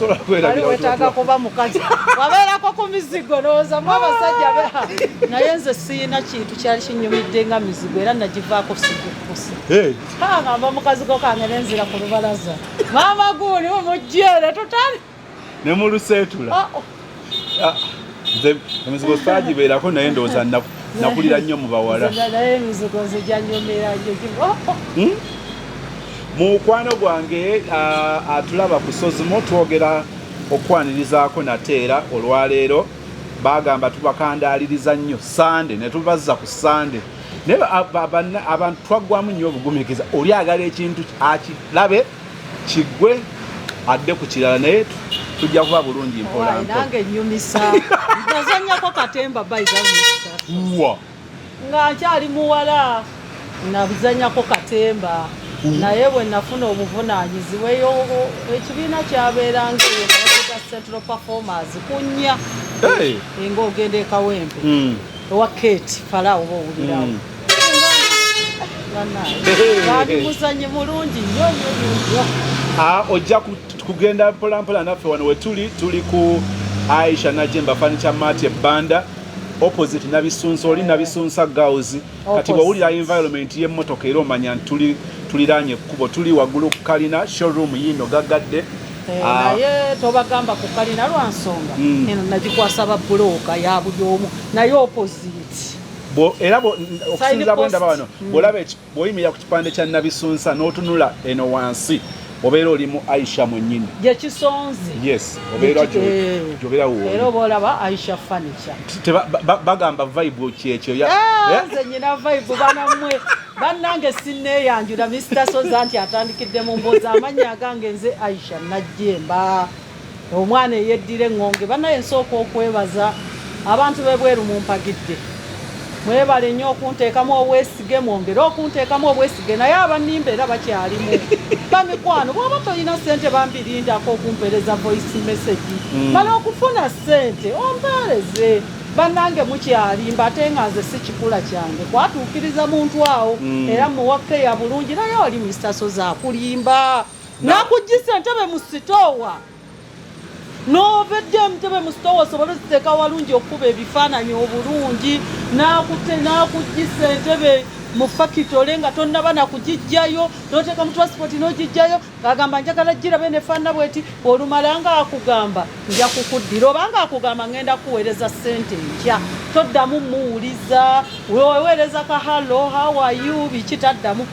Sobola Wali kwerabira. wetaaga kuba mukazi wabeerako ku mizigo, ndowoozamu abasajja naye nze siyina kintu kyali kinyumidde nga mizigo, era nagivaako sigukusi. Hey, Kangamba mukazigo kange nenzira ku lubalaza, maama guuli mumujjeere tutali. Ne muluseetula. Oh, oh. Ah, nze emizigo saagibeerako, naye ndowooza nakulira nnyo mu bawala. Nze naye emizigo nze gyanyumira nnyo. Oh, oh. Mukwano gwange, atulaba ku Sozimo, twogera okwanirizaako nate era olwaleero. Bagamba tubakandaaliriza nnyo Sande ne tubazza ku Sande, naye abantu twaggwamu nnyo obugumiikiza. Oli agala ekintu akilabe kiggwe adde ku kirala, naye tujja kuba bulungi mpola Owaayi, mpola. Nange nyumisa, nazannyako katemba bayiza Wa. nga nkyali muwala, nabuzanyako katemba, naye bwe nafuna obuvunaanyizibwa eyo ekibiina kyabeeranga eyo nga bakiyita Central Performers kunya. Hey. Ng'ogenda e Kawempe ewa Kate Falawo oba owulirawo. Bandi muzanyi mulungi nnyo nnyo nnyo nnyo. Ah, ojja kugenda mpola mpola naffe. Wano wetuli, tuli ku Aisha Najemba Furniture Mart ebbanda, opposite Nabisunsa, oli Nabisunsa Girls. Kati Opposite. bwowulira environment y'emmotoka era omanya nti tuli tuliraanye ekkubo, tuli waggulu ku kalina, showroom yiino gaggadde. Ah, Naye tobagamba ku kalina lwa nsonga eno nagikwasa babbulooka ya buli omu, naye opposite. Era okusinziira bwe ndaba Post. wano, bw'olaba bw'oyimirira ku kipande kya Nabisunsa n'otunula eno wansi, obeera oli mu Aisha mwennyini. Gye kisonze. Yes, obeera gy'obeera Era wooli. oba olaba Aisha Furniture. Bagamba vibe kyekyo Ah, Eh? nze nyina vibe, banammwe bannange. Sinneeyanjula Mr Soza nti atandikidde mu mboozi. Amannya agange nze Aisha Najjemba, omwana eyeddira eŋŋonge. Bannaye, nsooka okwebaza abantu b'ebweru mumpagidde, mwebale nnyo okunteekamu obwesige, mwongere okunteekamu obwesige. Naye abannimba era bakyalimu bamikwano. Bw'oba tolina ssente, bambirindako okumpeereza voice message. Mala okufuna ssente ompeereze. Bannange, mukyalimba, ate nga nze si kikula kyange kwatuukiriza muntu awo. Era muwakkeya bulungi, naye oli Mr Soza akulimba nakugisa entebe mu sitoowa, n'ovedde entebe mu sitoowa osobole oziteeka walungi okukuba ebifaananyi obulungi, nakugisa entebe mu fakitole nga tonnaba nakugijjayo, n'oteeka mu transport n'ogijjayo, ng'agamba njagala girabe nefaanana bweti. Olumala nga akugamba nja kukuddira, obanga akugamba ngenda kuweereza ssente enkya, toddamu muwuliza. Weweereza ka "Hello, how are you?" biki, taddamu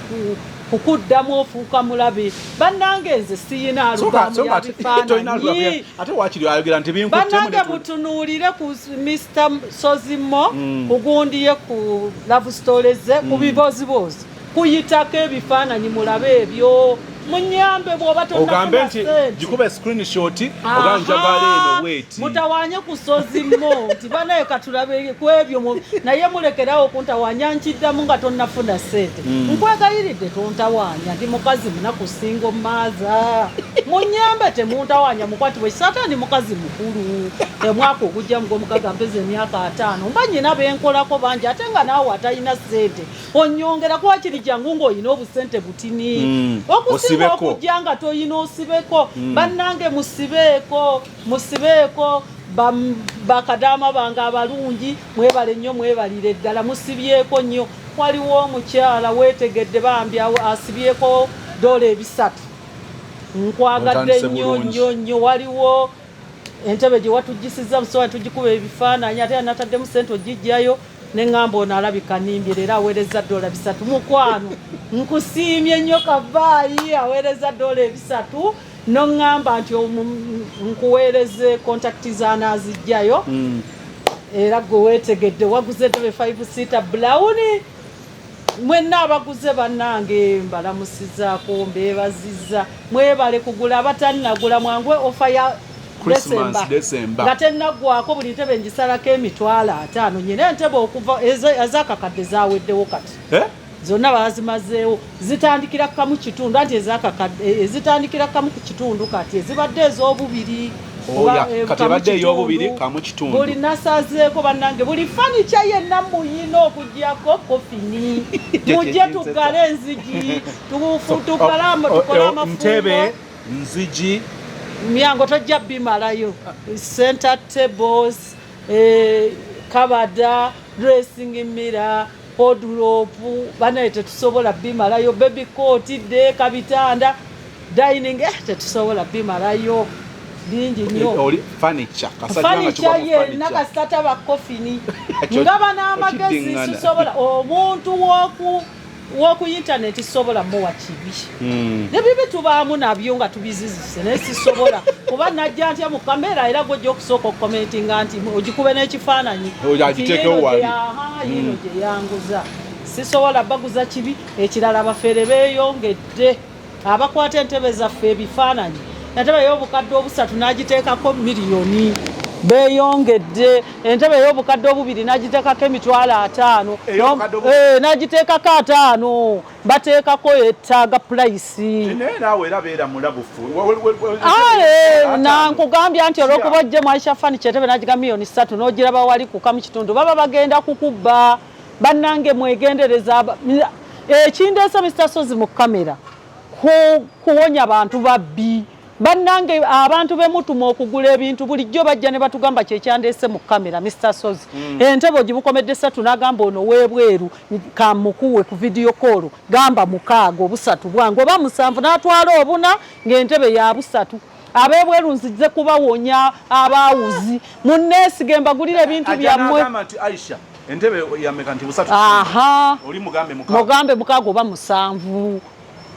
kukuddamu, ofuuka mulabe. Bannange, nze siyina alubamu ya bifaananyi. Ate wakiri ayogera nti binkuttemu. Bannange, mutunuulire ku Mr Sozimo, kugundiye ku love stories ze, ku bibozibozi kuyitako ebifaananyi, mulabe ebyo, munyambe bw'oba ogambe tonnafuna nti ssente. gikube screenshot, ogambe njagala eno bweti. Mutawanye ku Sozimo nti banaye katulabe ku ebyo naye mulekerawo okuntawanya. Nkiddamu, nga tonnafuna ssente, nkwegayiridde tontawanya. Ndi mukazi munaku, singa omaaza, munyambe temuntawanya. Mukwatibwe ekisa, ndi mukazi mukulu. Omwaka ogujja mu Gwomukaga mpeza emyaka 50, mba nyina benkolako bangi, ate nga naawe atalina ssente onyongera kuba kiri jangu ng'olina obusente butini okusinga Osibeko. okujja nga toyina. Osibeko, bannange, musibeeko, musibeeko. Bakadaama bange abalungi, mwebale nnyo, mwebalire ddala, musibyeko nnyo. Waliwo omukyala weetegedde bambi asibyeko $300. Nkwagadde Otandise nnyo bulungi. nnyo nnyo. Waliwo entebe gye watugisiza musowa tugikuba ebifaananyi, ate nataddemu sente ogijjayo, neŋŋamba ono alabika nimbye. Leero aweereza $300. Mukwano, nkusiimye nnyo. Kavaayi aweereza $300, noŋŋamba nti nkuweereze contact z'anaazijjayo. Era gwe weetegedde waguze entebe 5 seater brown. Mwenna abaguze, bannange, mbalamusizaako, mbeebaziza, mwebale kugula. Abatannagula, mwangu, offer ya Christmas, December. Nga tennaggwako. Buli ntebe ngisalako 50,000. Nyina entebe okuva ezakakadde zaweddewo kati. Eh? Zonna bazimazeewo. Zitandikira 1.5, anti ezakakadde ezitandikira 1.5 kati ezibadde ez'obubiri. Oh, Oba, yeah. Kati kamu ebadde ey'obubiri, kitundu. 1.5. Buli nasazeeko, bannange, buli furniture yenna muyina okugyako coffin, mujje tuggale enzigi, tukole Ntebe, amafumbo. Nzigi, Myango tojja bimalayo. Center tables, kabada, dressing mirror, wardrobe, banaye tetusobola bimalayo. Baby cot, deeka, bitanda, dining, tetusobola bimalayo, bingi nnyo. Oli furniture. Furniture yenna kasita taba coffin. Ngaba n'amagezi. Okiddiŋŋana. Sisobola omuntu woku internet, sisobola muwa kibi. Nebibi tubaamu nabyo nga tubizizise, naye sisobola kuba najja ntya mu kamera, era gwojja okusooka okukomentinga nti ogikube n'ekifaananyi. Oyo agiteekewo nti yiino wali. Aha, yiino gye yanguza, sisobola baguza kibi. Ekirala, abafeere beeyongedde, abakwata entebe zaffe ebifaananyi, entebe ey'obukadde 3 n'agiteekako miliyoni. Beeyongedde, entebe ey'obukadde 2 n'agiteekako emitwalo 50. Ey'obukadde 2? N'agiteekako 50, bateekako ettaaga price. Naye naawe era beera mulabufu. Nankugambya nti olwokuba ojje mu Aisha Furniture, entebe n'agiga miliyoni 3, n'ogiraba wali kuka mu kitundu, baba bagenda kukubba. Bannange, mwegendereza. Ekindeesa Mr Sozi mu kamera kuwonya bantu babbi. Bannange, abantu bemutuma okugula ebintu bulijjo bajja ne batugamba, kyekyandeese mu kamera, Mr Sozi, entebe ogibukomedde 3, n'agamba ono weebweru kamukuwe ku video call, gamba 6, 3 bwange oba 7, n'atwala 4 ng'entebe ya 3. Ab'ebweru nzize kubawonya abaawuzi, munneesige mbagulire ebintu byammwe. Agamba nti Aisha, entebe yameka? Nti 3. Aha. Oli mugambe 6. Mugambe 6 oba 7,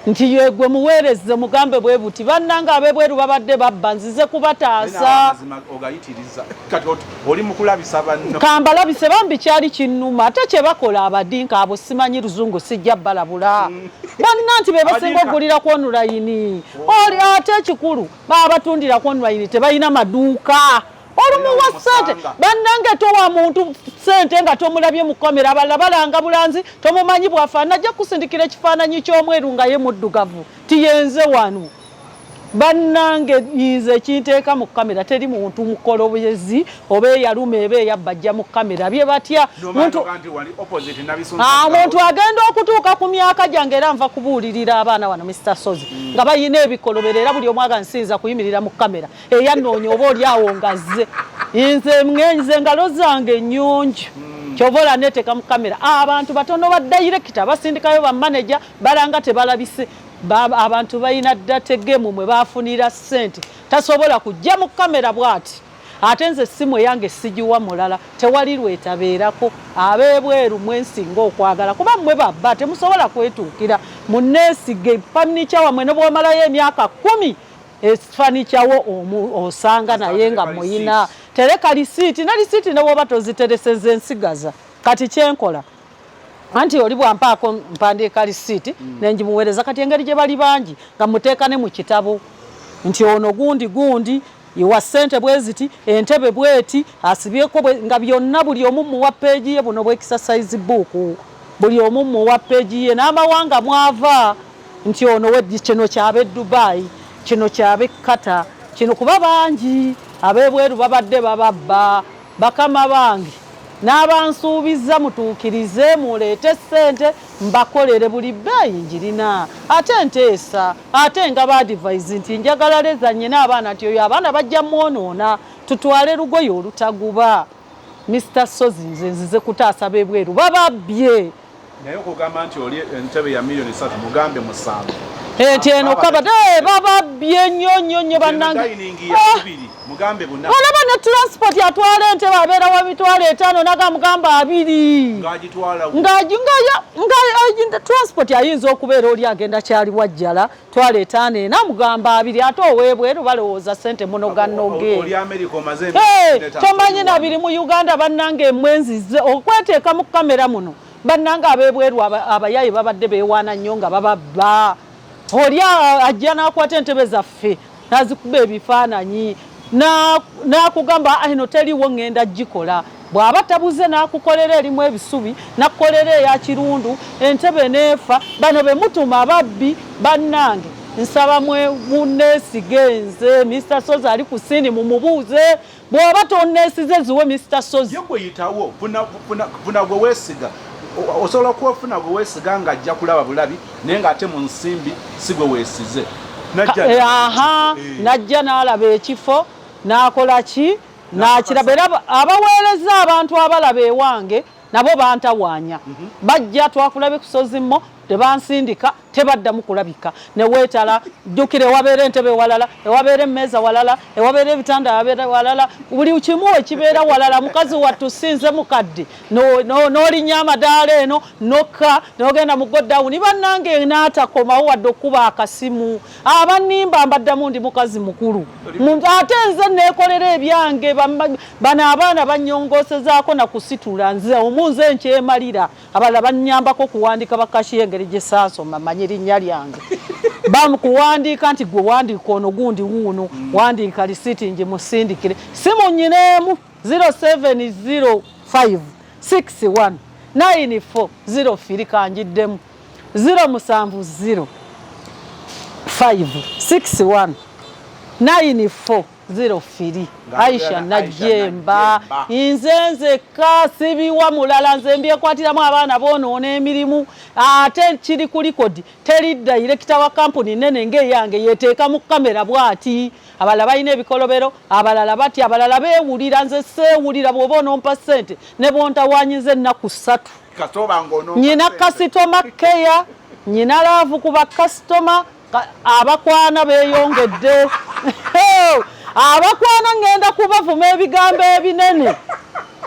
nti yegwe muweereze, mugambe bwe buti. Bannange, ab'ebweru babadde babba, nzize kubataasa. Amazima ogayitiriza, kati oli mukulabisa banno. Kambalabise bambi, kyali kinnuma. Ate kye bakola abadinka abo, simanyi luzungu, sijja balabula banna nti be basinga Abadinka. okugulira ku online. Oli ate ekikulu, babatundira ku online, tebalina maduuka. Olumuwa Era sente. omusanga. Bannange, towa muntu sente nga tomulabye mu kamera. Abalala balanga bulanzi, tomumanyi bwafaanana. Ajja kusindikira ekifaananyi ky'omweru nga ye muddugavu, tiyenze wano. Bannange, nze ekinteeka mu kamera, teri muntu mukolobezi oba eyaluma eba eyabba ajja mu kamera bye batya. Muntu nti wali opposite nabisunsa. Omuntu agenda okutuuka ku myaka gyange, era nva kubuulirira abaana wano, Mr Sozi, nga balina ebikolobero, era buli omu aga nsinza kuyimirira mu kamera eyannoonya oba oli awo ngazze. Nze nze engalo zange nnyonjo, kyova ola neteeka mu kamera. Abantu batono, ba director basindikayo ba manager, balanga tebalabise. Abantu balina dirty game mwe bafunira ssente, tasobola kujja mu kamera bw'ati. Ate nze essimu eyange sigiwa mulala, tewali lwetabeerako. Ab'ebweru mwensinga okwagala, kuba mmwe babba temusobola kwetuukira. Munneesige, furniture wammwe ne bw'omalayo emyaka 10, furniture wo osanga naye nga muyina. Tereka lisiiti, ne lisiiti ne bw'oba tozitereseza ensigaza. Kati kyenkola anti oli bwampaako mpandiika lisiiti nengimuweereza. Kati engeri gye bali bangi, nga muteeka ne mu kitabo nti ono gundi gundi iwa ssente bwe ziti, entebe bweti asibyeko nga byonna buli omu muwa peegi ye. Buno bw exercise book, buli omu muwa peegi ye n'amawanga mwava, nti ono kino kyabe Dubai, kino kyabe Qatar, kino, kuba bangi ab'ebweru babadde bababba. Bakama bange n'abansuubiza, mutuukirize, muleete ssente mbakolere, buli bbeeyi njirina. Ate nteesa, ate nga ba advise nti njagala leather, nyina abaana, nti oyo abaana bajja mwonoona, tutwale lugoye olutaguba. Mr Sozi, nze nzize kutaasa b'ebweru bababbye. Naye okugamba nti oli entebe ya miliyoni 3, mugambe 7. Enti eno kabada, bababbye nnyo nnyo nnyo bannange. Dining ya 2, mugambe 4. Olaba ne transport, atwala entebe abeera wa 50,000, naga mugamba 20. Ng'agitwala. Nga transport ayinza okubeera oli agenda kyali wajjala, twala 5 ena, mugamba 20. Ate ow'ebweru balowooza ssente munoganoge. Oli America omaze Hey, tomanyi nabiri mu Uganda. Bannange, emwenzize okweteeka mu kamera muno. Bannange, ab'ebweru abayaye babadde beewaana nnyo nga bababba. Oli ajja n'akwata entebe zaffe n'azikuba ebifaananyi, n'akugamba, "Ah, eno teriwo, ŋŋenda gikola." Bw'aba tabuze n'akukolera erimu ebisubi, n'akukolera eya kirundu, entebe n'efa. Bano be mutuma babbi. Bannange, nsaba mwe munneesige nze Mr Sozi ali ku scene, mumubuuze. Bw'oba tonneesize, ziwe Mr Sozi. Ye gweyitawo, funa gwe weesiga. Osobola okufuna gwe weesiga ng'ajja kulaba bulabi, naye ng'ate mu nsimbi si gwe weesize. Najja n'alaba ekifo n'akola ki, n'akiraba. Era abaweereza abantu abalaba ewange nabo bantawaanya. Bajja twakulabe kusozimmo, tebansindika, tebaddamu kulabika. Neweetala jjukira ewabeera entebe walala, ewabeera emmeeza walala, ewabeera ebitanda wabeera walala, buli kimu ekibeera walala. Mukazi wattu sinze mukadde, n'olinnya amadaala eno nokka n'ogenda mu godawuni. Bannange n'atakomawo wadde okuba akasimu. Abannimba mbaddamu ndi mukazi mukulu, ate nze neekolera ebyange. Bano abaana bannyongoosezaako na kusitula, nze omu nze nkyemalira. Abalala bannyambako kuwandiika bakashiya engeri gye saasoma manyi linnya lyange, bamukuwandiika nti gwe wandiika ono gundi wuuno, wandiika lisiiti ngimusindikire. Simu nyineemu 0705 61 94 03, kanjiddemu 070 5 61 94 03, Aisha Najemba. Nze nzekka, sibiwa mulala, nze mbyekwatiramu. Abaana boonoona emirimu, ate kiri ku record, teri director wa kampuni nene ng'eyange yeteeka mu kamera bw'ati. Abalala balina ebikolobero, abalala batya, abalala beewulira. Nze seewulira. Bw'oba onompa ssente ne bwontawanyiza ennaku 3, nyina customer care, nyina love ku bakasitoma. Abakwana beeyongedde, abakwana ŋŋenda kubavuma ebigambo ebinene.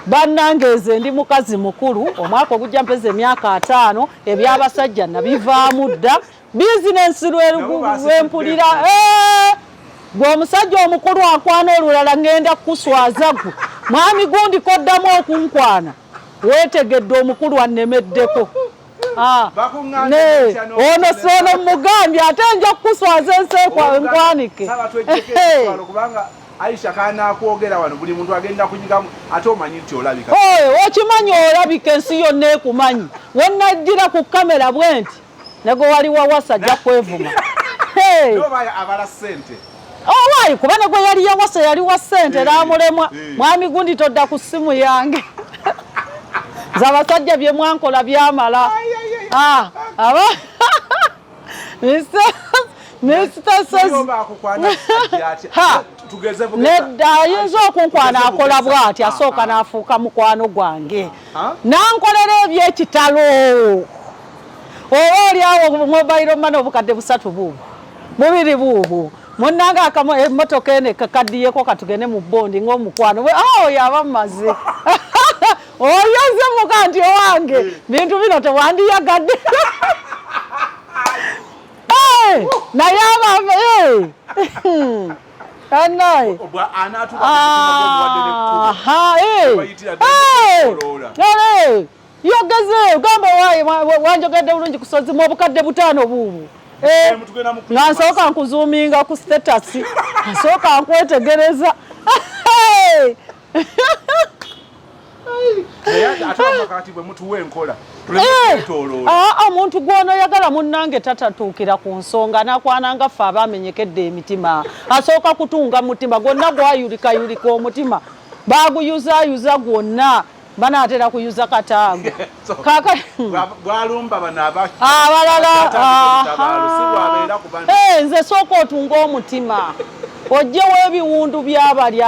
Bannange nze ndi mukazi mukulu, omwaka ogujja mpeza emyaka 50. Ebyabasajja nabivaamu dda, bizinensi lwempulira. Gwe omusajja omukulu akwana olulala, ŋŋenda kukuswaza. Gwe mwami gundi koddamu okunkwana, weetegedde omukulu annemeddeko. Ono sono mugambye ate nja kukuswaza ensi enkwanike. Aisha kanakwogera wano, buli muntu agenda kunyigamu, ate omanyi nti olabika. Okimanyi olabika, ensi yonna ekumanyi. Wenajjira ku kamera bwe nti nego wali wawasa ajja kwevuma. Abala ssente. Owaayi, kuba negwe yali yawasa yali wa ssente n'amulemwa. Mwami gundi todda ku ssimu yange, nze abasajja bye mwankola byamala. Aba Mr. Sozi nedda, ayinza okunkwana akola bw'ati, asooka n'afuuka mukwano gwange nankolera ebyekitalo, oba oli awo mobile money obukadde 300 buubwo, 200 buubwo, munnange emmotoka eno ekakaddiyeko, katugende mu bondi ng'omukwano. Oyo aba mumaze, oyo nze muka nti owange bintu bino tewandiyagadde naye aba anaye yogeze gamba waaye wanjogedde bulungi kusozimu obukadde 500 buubwo, nga nsooka nkuzuuminga ku status, nsooka nkwetegereza. Naye ate kati bwe mutuwa enkola Omuntu gw'onoyagala munnange tatatuukira ku nsonga nakwananga ffe abamenyekedde emitima. Asooka kutunga mutima gwonna, gwayulikayulika omutima, baguyuzayuza gwonna, banaatera kuyuza kataago. Bwalumba bano abalala. Nze sooka otunga omutima, ojjewo ebiwundu byabali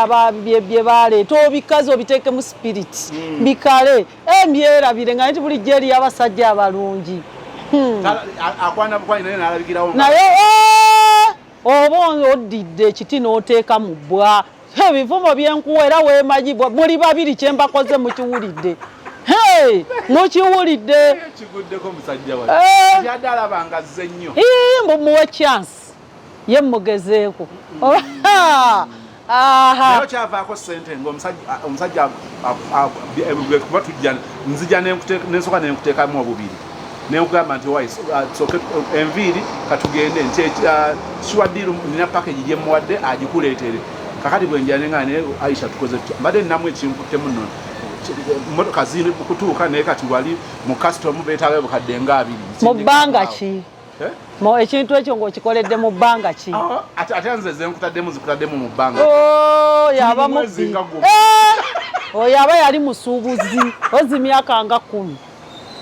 bye baleeta, obikazi obiteekemu spirit, bikale embyerabire nga nti bulijjo eriyo abasajja abalungi. Akwana bukwani naye nalabikirawo. Naye oba oddidde ekiti n'oteeka mu bbwa, ebivumo byenkuwa era weemanyi muli babiri, kyembakoze mukiwulidde, mukiwulidde. Kiguddeko musajja wa yadde alaba nga azze nnyo. Mbu muwe chance ye mugezeeko. Naye okyavaako sente ngaomusajja kuba tujja nzija nensooka nenkuteekamu obubiri, nenkugamba nti owai sooke enviiri katugende nti kiwaddiiru nina package gyemuwadde agikuleetere. Kakati bwenjira nenga naye Aisha tukoze tutya, mbadde ninamu ekinkuttemu nno, motoka ziri kutuuka, naye kati wali mu custom beetaaga obukadde nga 20. Mu bbanga ki? Ekintu ekyo ng'okikoledde mu bbanga ki? Ate nze zenkutaddemu zikutaddemu mu bbanga. Yaba mubbi oyo, aba yali musuubuzi ozi myaka nga 10.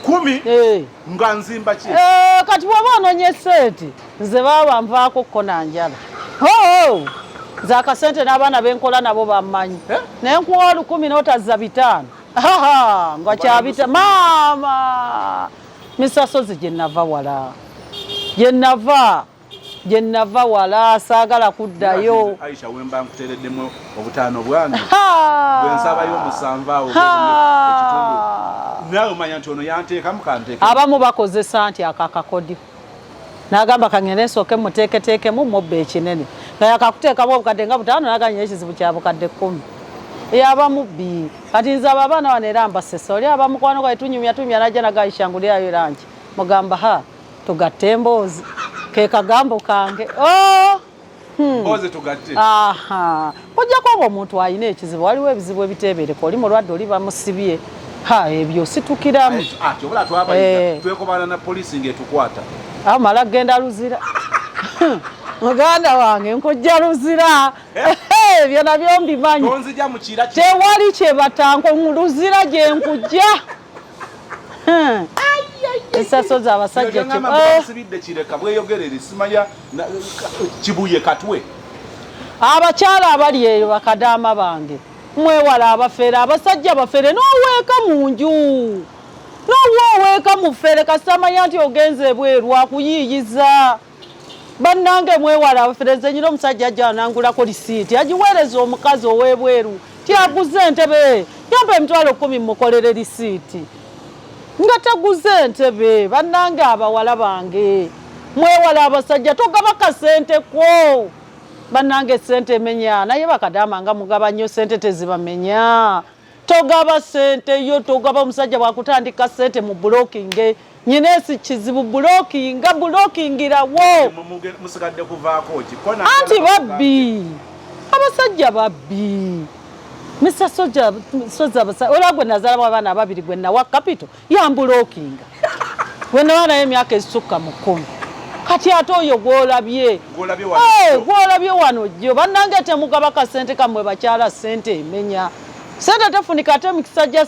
Kumi Eh. nga nzimba ki? Eh, kati bw'oba ononye sente, nze baaba nvaako kko na njala. Oo, nze akasente n'abaana benkola nabo bammanyi. Eh? Naye nkuwa 1000 n'otazza 500. Haha, nga kyabita maama misasozi gye nava wala, gye nava, gye nava wala, saagala kuddayo. Aisha, wemba nkuteereddemu 5 bwange Ha! bwe nsabayo 7 awo Ha! ekitundu, naawe omanya nti ono yanteekamu kanteeka. Abamu bakozesa nti akakakodyo, n'agamba kangende nsooke muteeketeekemu mubba ekinene, nga yakakuteekamu obukadde nga 5, n'aganya ekizibu kya bukadde 10, yaba mubbi. Kati nze abo abaana wano era mbasesa, oli aba mukwano gwae tunyumya tumya, najja nagayisha ngulirayo erangi, mugamba ha tugatte emboozi, ke kagambo kange. Oh! Mboozi tugatte. Aha, ojjako nga omuntu alina ekizibu, waliwo ebizibu ebiteebereka, oli mulwadde, oli bamusibye, ha ebyo situkiramu. Ati obula twabayiga Eh. twekobana na poliisi ng'etukwata. Amala genda Luzira, muganda wange, nkujja Luzira, ebyo nabyo mbimanyi. Tonzija mu kira ki? Tewali kye batanko mu Luzira gye nkujja. Esaso z'abasajja Byonna ki- Eh, basibidde Kireka, bweyogerere, simanya Kibuye, Katwe. Abakyala abali eyo, bakadaama bange, mwewala abafere, abasajja bafere. N'oweeka mu nju, n'owa oweeka mufere, kasamanya nti ogenze ebweru akuyiiyiza. Bannange, mwewala abafere. Nze nyina omusajja ajja anangulako lisiiti, agiweereza omukazi ow'ebweru ti aguze entebe, yampa 100,000 mukolere lisiiti, nga taguze entebe. Bannange, abawala bange, mwewala abasajja. Togaba kasente ko, bannange, sente emenya, naye bakadaama nga mugaba nnyo sente, tezibamenya. Togaba sente yo, togaba. Omusajja bwakutandika sente mu blocking, nyina esi kizibu, blockinga, blockingirawo. Musigadde kuvaako ki? Ko Anti babbi, abasajja babbi. Mr Soja, Soja, olwa gwe nazaalamu abaana ababiri, gwe nawa capital, yamblockinga, gwe nawa naye emyaka esukka mu 10. Kati ate oyo gwolabye. Gw'olabye wano Eh, jjo. Gwolabye wano jjo. Bannange, temugaba kasente kammwe bakyala, sente emenya, sente tefunika, ate emikisa gya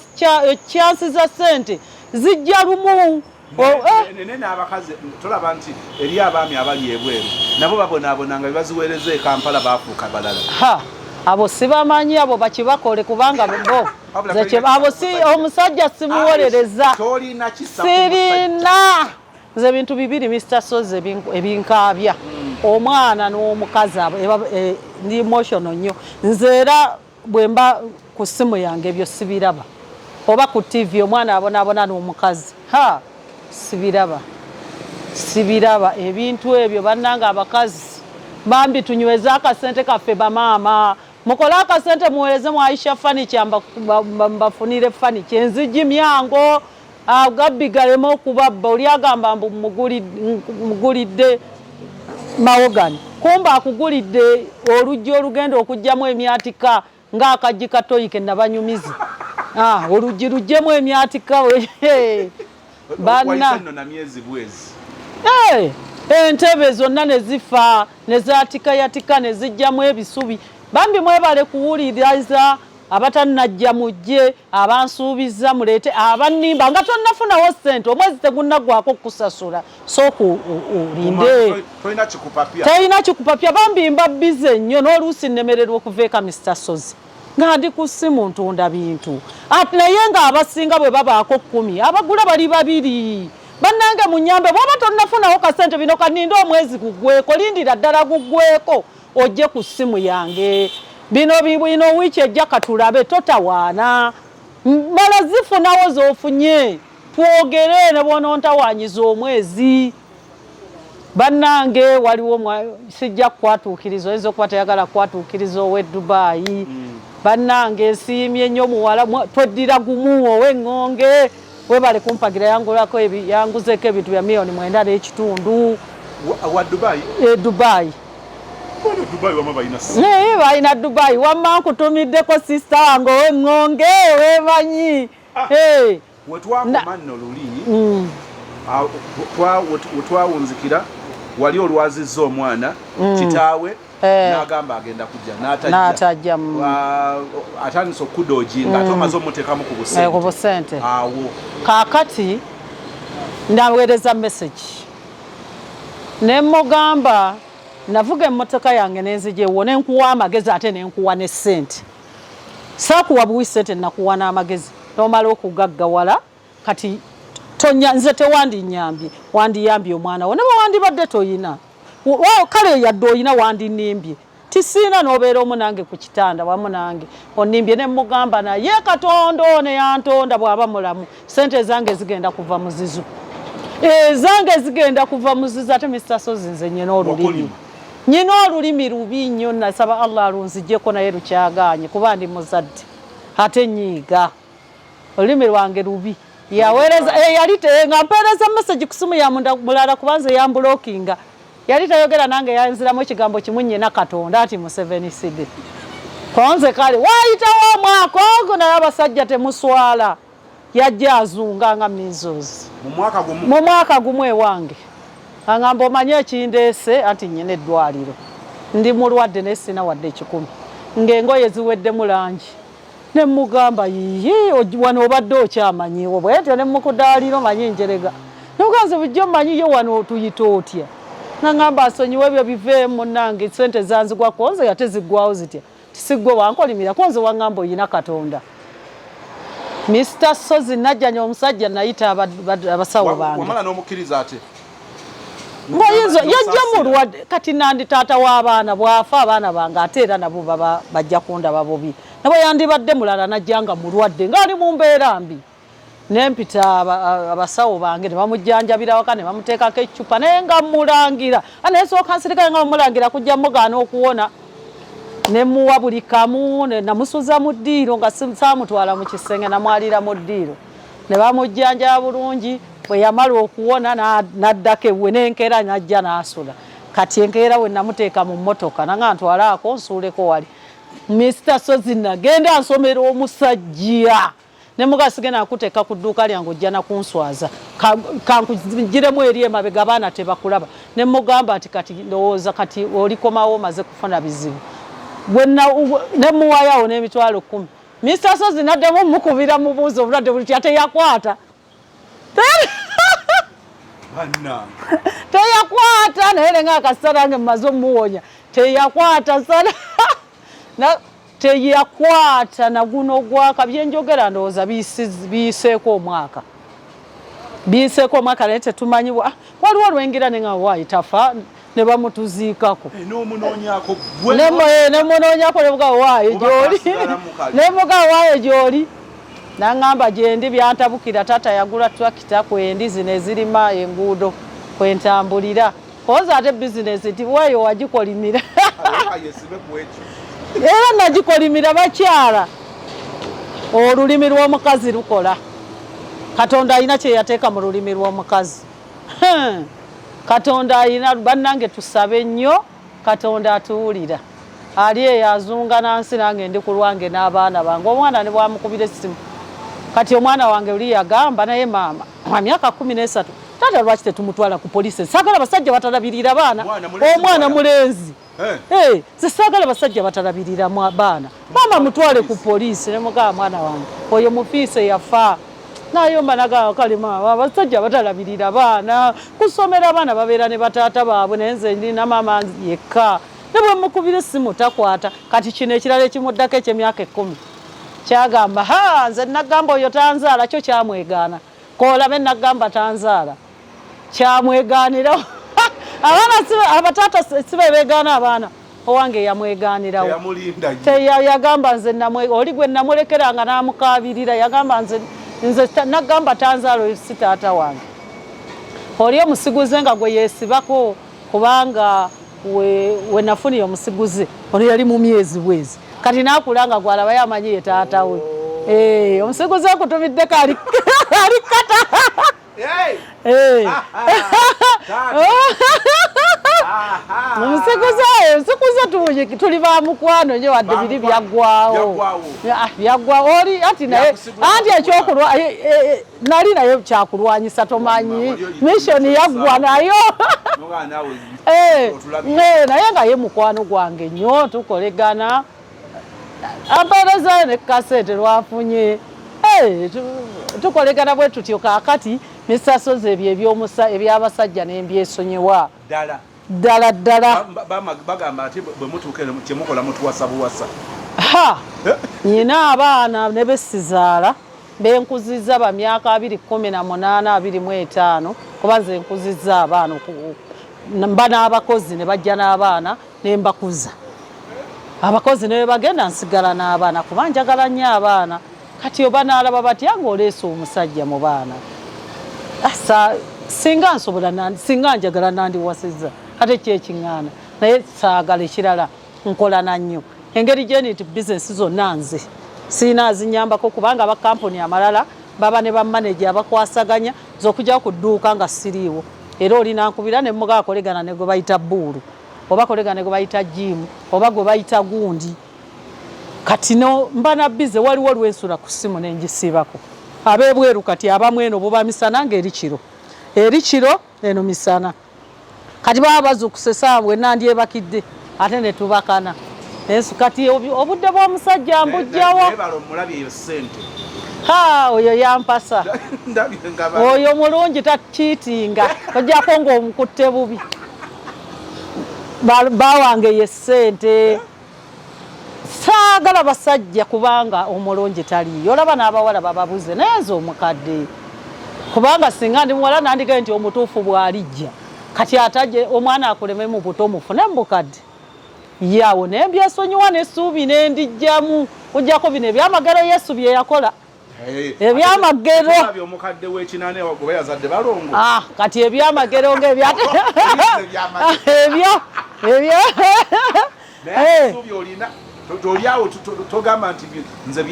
chansi za sente zijja lumu. Oh, eh. Naye n'abakazi, tolaba nti eri abaami abali ebweru nabo babonaabona nga bebaziweereza e Kampala, bafuuka balala? Ha, abo sibamanyi, abo bakibakole, kubanga bo Wabula nze tolina abo si kisa ku musajja. Omusajja simuwolereza. Tolina kisa ku musajja. Sirina. Nze ebintu bibiri, Mr Soze, ebinkaabya, omwana n'omukazi. Abo ndi emotional nnyo nze, era bwe mba ku ssimu yange ebyo sibiraba, oba ku TV omwana abonaabona n'omukazi, ha sibiraba, sibiraba ebintu ebyo. Bannange abakazi bambi, tunyweze akasente kaffe. Bamaama, mukole akasente, muweereze mu Aisha Furniture, mbafunire furniture, enzigi, myango, agabbi galeme okubabba. Oli agamba mbu mugulidde mahogany, kumba akugulidde oluggi olugenda okugyamu emyatika ng'akaggi katoyi ke nabanyumiza. Ah, oluggi luggyemu emyatika banna. Wayise nno na myezi bwezi. Hey, entebe zonna ne zifa, ne zaatikayatika, ne zijjamu ebisubi. Bambi mwebale kuwuliriza. Abatannajja mujje, abansuubiza muleete, abannimba nga tonnafunawo ssente, omwezi tegunnaggwako kukusasula, sooka olinde. Tolina kikupapya. Talina kikupapya. Bambi mba busy nnyo, n'oluusi nnemererwa okuva eka, Mr Sozi, nga ndi ku ssimu ntunda bintu. Ate naye ng'abasinga bwe babaako 10, abagula bali babiri. Bannange, munyambe, bw'oba tonnafunawo kasente, bino kaninde omwezi guggweko, lindira ddala guggweko ojje ku ssimu yange. Bino bino wiiki ejja katulabe, totawaana, mala zifunawo z'ofunye twogere, ne bw'onontawaanyiza omwezi. Bannange, waliwo sijja kukwatuukiriza, oyinza okuba teyagala kukwatuukiriza, ow'e Dubayi. Bannange, nsiimye nnyo muwala tweddira gumu ow'eŋŋonge, webale kumpagira, yangulako yanguzeeko ebintu bya 9.5 miliyoni. Wa Dubai? E Dubayi. Bona Dubai wama balina Naye balina Dubayi. Wamma nkutumiddeko sister wange ow'eŋŋonge, weemanyi. Ah. Hey. Wetwakoma nno luli, wetwawunzikira wali olwazizza omwana kitaawe n'agamba agenda kujja. N'atajja, Atandise okudodginga, ate omaze omuteekamu ku Ku busente. busente. Awo. Kaakati Ndaweereza message ne mugamba, navuga emmotoka yange nenzija ewo, nenkuwa amagezi ate nenkuwa ne ssente. Saakuwa buwi ssente, nakuwa n'amagezi, nomala okugaggawala. Kati tonya nze tewandinyambye, wandiyambye omwana wo, ne bwe wandibadde toyina. Kale yadde oyina, wandinimbye tisiina, n'obeera omu nange ku kitanda wamu nange onimbye. Ne mugamba, naye Katonda ono yantonda bw'aba mulamu, sente ezange zigenda kuva muzizo, ezange zigenda kuva muzizo. Ate Mr Sozi, nze nyina olulimi. Wakolima. Nyina olulimi lubi nnyo, nasaba Allah alunzijjeko, naye lukyagaanye kuba ndi muzadde ate nyiiga. Olulimi lwange lubi. Yaweereza yali nga mpeereza message ku simu ya munda mulala, kubanze yamblockinga, yali tayogera nange, yanziramu ekigambo kimu, nyina Katonda ati Museveni side konze. Kale waayitawo omwaka ogwo, naye abasajja temuswala, yajja azunga nga measles. Mu mwaka gumu? Mu mwaka gumu ewange. Aŋŋamba, omanye ekindeese? Anti nnyina eddwaliro, ndi mulwadde naye sina wadde 100, ng'engoye ziweddemu langi. Ne mugamba, yiyi, wano obadde okyamanyiwo bwetyo? Ne mukudaaliro manyi njerega noganze bujjo manyiyo wano otuyita otya? Naŋŋamba asonyiwe ebyo biveemu, munnange, sente zanzigwako nze, ate ziggwawo zitya? Tisiggwe wankolimira ko nze, waŋŋamba oyina Katonda. Mr Sozi, najjanya omusajja, nayita abasawo bange. Wamala n'omukkiriza ate? Ng'oyinza yajja mulwadde. Kati nandi taata w'abaana bw'afa, abaana bange ate era nabo baba bajja kundaba bubi. Nabo yandibadde mulala najja nga mulwadde, ng'ali mu mbeera mbi, nempita abasawo bange ne bamujjanjabira waka ne bamuteekako eccupa, naye nga mulangira naye sooka nsirikale nga mulangira kujja mugaana okuwona. Ne muwa buli kamu, namusuza mu ddiiro nga saamutwala mu kisenge, namwalira mu ddiiro ne bamujjanjaba bulungi. Bwe yamala okuwona n'addako ewuwe, n'enkeera n'ajja n'asula. Kati enkeera we namuteeka mu mmotoka, nanga ntwalaako nsuuleko wali. Mr Sozi, nagenda nsomera omusajja ne mugaa, sigenda kuteeka ku dduuka lyange, ojja nakunswaza, kankugiremu eri emabega abaana tebakulaba. Ne mugamba nti kati ndowooza kati olikomawo omaze kufuna bizibu. Ne muwayawo n'10,000. Mr Sozi, naddamu mukubira, mubuuza obulwadde buli tya, teyakwata. Teyakwata, naye nenga akasita nange mmaze omuwonya, teyakwata sana, teyakwata naguno gwaka. Byenjogera ndowooza biyiseeko omwaka, biyiseeko omwaka, naye tetumanyi. Waliwo lwengira nenga waayi tafa, ne bamutuziikako. Nemunoonyako, nemuga waayi gyoli, nemuga waayi gyoli, naŋŋamba gyendi byantabukira. Taata yagula twakita kwendi zino ezirima enguudo kwentambulira, koza ate bizinesi nti weeyo wagikolimira, era nagikolimira. Bakyala, olulimi lw'omukazi lukola. Katonda alina kye yateeka mu lulimi lw'omukazi. Katonda alina. Bannange, tusabe nnyo, Katonda atuwulira. Ali eyo azunga nansi, nange ndi ku lwange n'abaana bange. Omwana ne bwamukubira essimu, kati omwana wange oli yagamba, naye maama wa myaka 13, taata lwaki tetumutwala ku poliisi? Saagala basajja batalabirira baana. Omwana mulenzi, nze saagala basajja batalabirira baana, maama, mutwale ku poliisi. Ne mugamba, mwana wange oyo mufiise, yafa nayomba, nagamba kale maama, abasajja batalabirira baana kusomera, abaana babeera ne bataata baabwe, naye nze ndina maama yekka, ne bwe mukubira essimu takwata. Kati kino ekirala ekimuddako ekyemyaka 10 kyagamba, ha, nze nagamba oyo tanzaala, kyo kyamwegaana, koolabe nagamba tanzaala, kyamwegaanira. Abaana abataata si be beegaana abaana, owange yamwegaanirawo. Yagamba nze oli gwe namulekera nga n'amukaabirira, yagamba nze nze nagamba tanzaala, oyo si taata wange. Oli omusiguze nga gwe yeesibako, kubanga we nafuniye omusiguze ono yali mu myezi bwezi, kati nakula nga gwalabayo amanyi ye taata we. Eh, omusiguze akutumiddeko ali kata. Eh. Omusiguze, omusiguze tuli ba mukwano nyo, wadde biri byaggwawo, byaggwawo. Oli anti naye anti ekyokulwa nali naye kyakulwanyisa, tomanyi mission yaggwa nayo, naye nga ye mukwano gwange nnyo, tukolegana, ampeerezayo ne kasente lwafunye. Tukolegana bwe tutyo. Kaakati Mr. Sozi, ebyo ebyomusa ebyabasajja nembyesonyiwa. Ddala? Ddala ddala. Bagamba ati bwe mutuuka eno kyemukola mutuwasa buwasa. Ha, nyina abaana ne besizaala benkuzizza ba myaka 2, 18, 25, kuba nze nkuzizza abaana mba n'abakozi ne bajja n'abaana ne mbakuza. Abakozi ne bagenda, nsigala n'abaana kuba njagala nnyo abaana. Kati oba n'alaba batya ng'oleese omusajja mu baana? Asa singa nsobola singa njagala nandiwasizza, ate ki ekiŋŋaana? Naye saagala. Ekirala, nkolana nnyo engeri gyeni nti bizinesi zonna nze siina azinyambako, kubanga abakampuni amalala baba ne bamaneja abakwasaganya. Nze okujja ku dduuka nga siriiwo, era oli nankubira ne mugaa kolegana ne gwe bayita Buulu, oba kolegana ne gwe bayita Jimu, oba gwe bayita gundi. Kati no mba na busy, waliwo lwensula ku ssimu nengisibako. Ab'ebweru kati abamu eno buba misana, ng'eri kiro, eri kiro, eno misana. Kati baba bazuukuse essaawa bwe nandyebakidde, ate ne tubakana. Ensu kati obudde bw'omusajja mbujjawa? Naye balo mulabye eyo ssente. Ha, oyo yampasa. Ndabye nga oyo mulungi, takiitinga, ojjako ng'omukutte bubi. Bawange ye ssente. Saagala basajja kubanga omulungi taliiyo. Olaba n'abawala bababuze, naye nze omukadde, kubanga singa ndi muwala nandigaye nti omutuufu bw'alijja. Kati ataje omwana akuleme mu buto, mufune mu bukadde yawo nembyesonyiwa n'essuubi nendijjamu, ojjako bino ebyamagero Yesu bye yakola. Ebyamagero. Tulabye omukadde w'ekinaana oba yazadde balongo. Ah, kati ebyamagero ngaebya Ebyamagero. Ebyo ebyo. Naye essuubi olina, oliawo togamba nti nze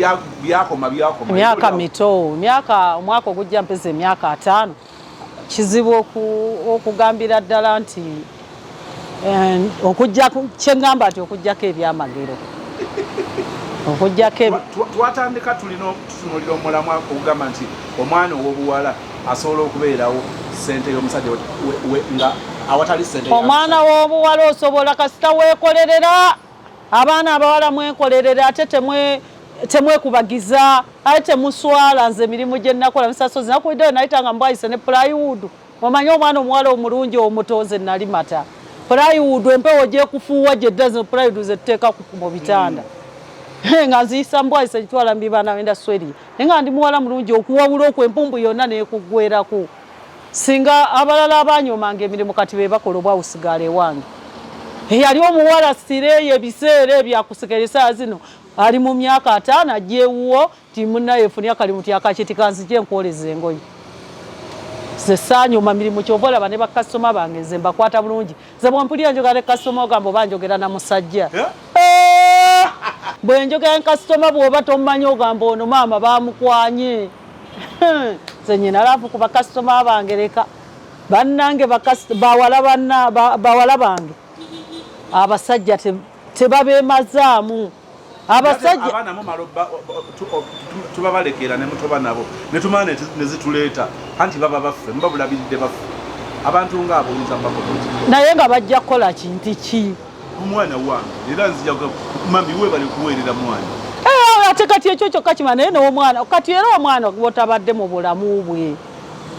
byakoma byakoma. Emyaka mito, emyaka, omwaka ogujja mpeza emyaka 50. Kizibu okugambira ddala nti okujjako kyeŋŋamba nti okujjako ebyamagero, okujjako Twatandika tulina tutunuulira omulamwa okugamba nti omwana ow'obuwala asobola okubeerawo ssente y'omusajja nga awatali ssente ya Omwana musajja. w'obuwala osobola kasita weekolerera. Abaana abawala mwekolerera, ate temwekubagiza, ate temuswala. Nze emirimu gye nakola misasozi nakubiddeyo nayitanga mbwayise ne plywood. Omanyi omwana omuwala omulungi omuto, nze nali mata plywood, empewo gyekufuuwa gyedda zino plywood zetuteeka mu bitanda, nga nziyisa mbwayise gitwala mubibanda wenda sweri, naye nga ndi muwala mulungi okuwawula okwo empumbu yonna nekuggwerako. Singa abalala abanyomanga emirimu kati be bakola obwawusigaala ewange. Eyali omuwala sireeyo ebiseera ebyo akusigala esaawa zino ali mu myaka 50, ajja ewuwo ti munnaye efunye akalimu ti akakiti kanzije nkwoleza engoye. Nze saanyoma mirimu, kyova olaba ne bakasitoma bange nze mbakwata bulungi. Nze bwempulira njogera ne kasitoma ogamba oba njogera na musajja. Eh? Eh, bwe njogera ne kasitoma bw'oba tomumanyi ogamba ono maama bamukwanye. Nze nyina love ku bakasitoma bange. Leka bannange bawala banna bawala bange abasajja tebabeemazaamu abasajja. Abaana mumala tubabalekera ne mutoba nabo ne tumala ne zituleeta anti baba baffe, muba bulabiridde baffe. Abantu ngaabo oyinza bakola oti? Naye nga bajja kukola kinti ki? Omwana wange era nzija mami webale kuweerera mwana. Eh, ate kati ekyo kyokka kima, naye n'omwana kati era omwana gwotabadde mu bulamu bwe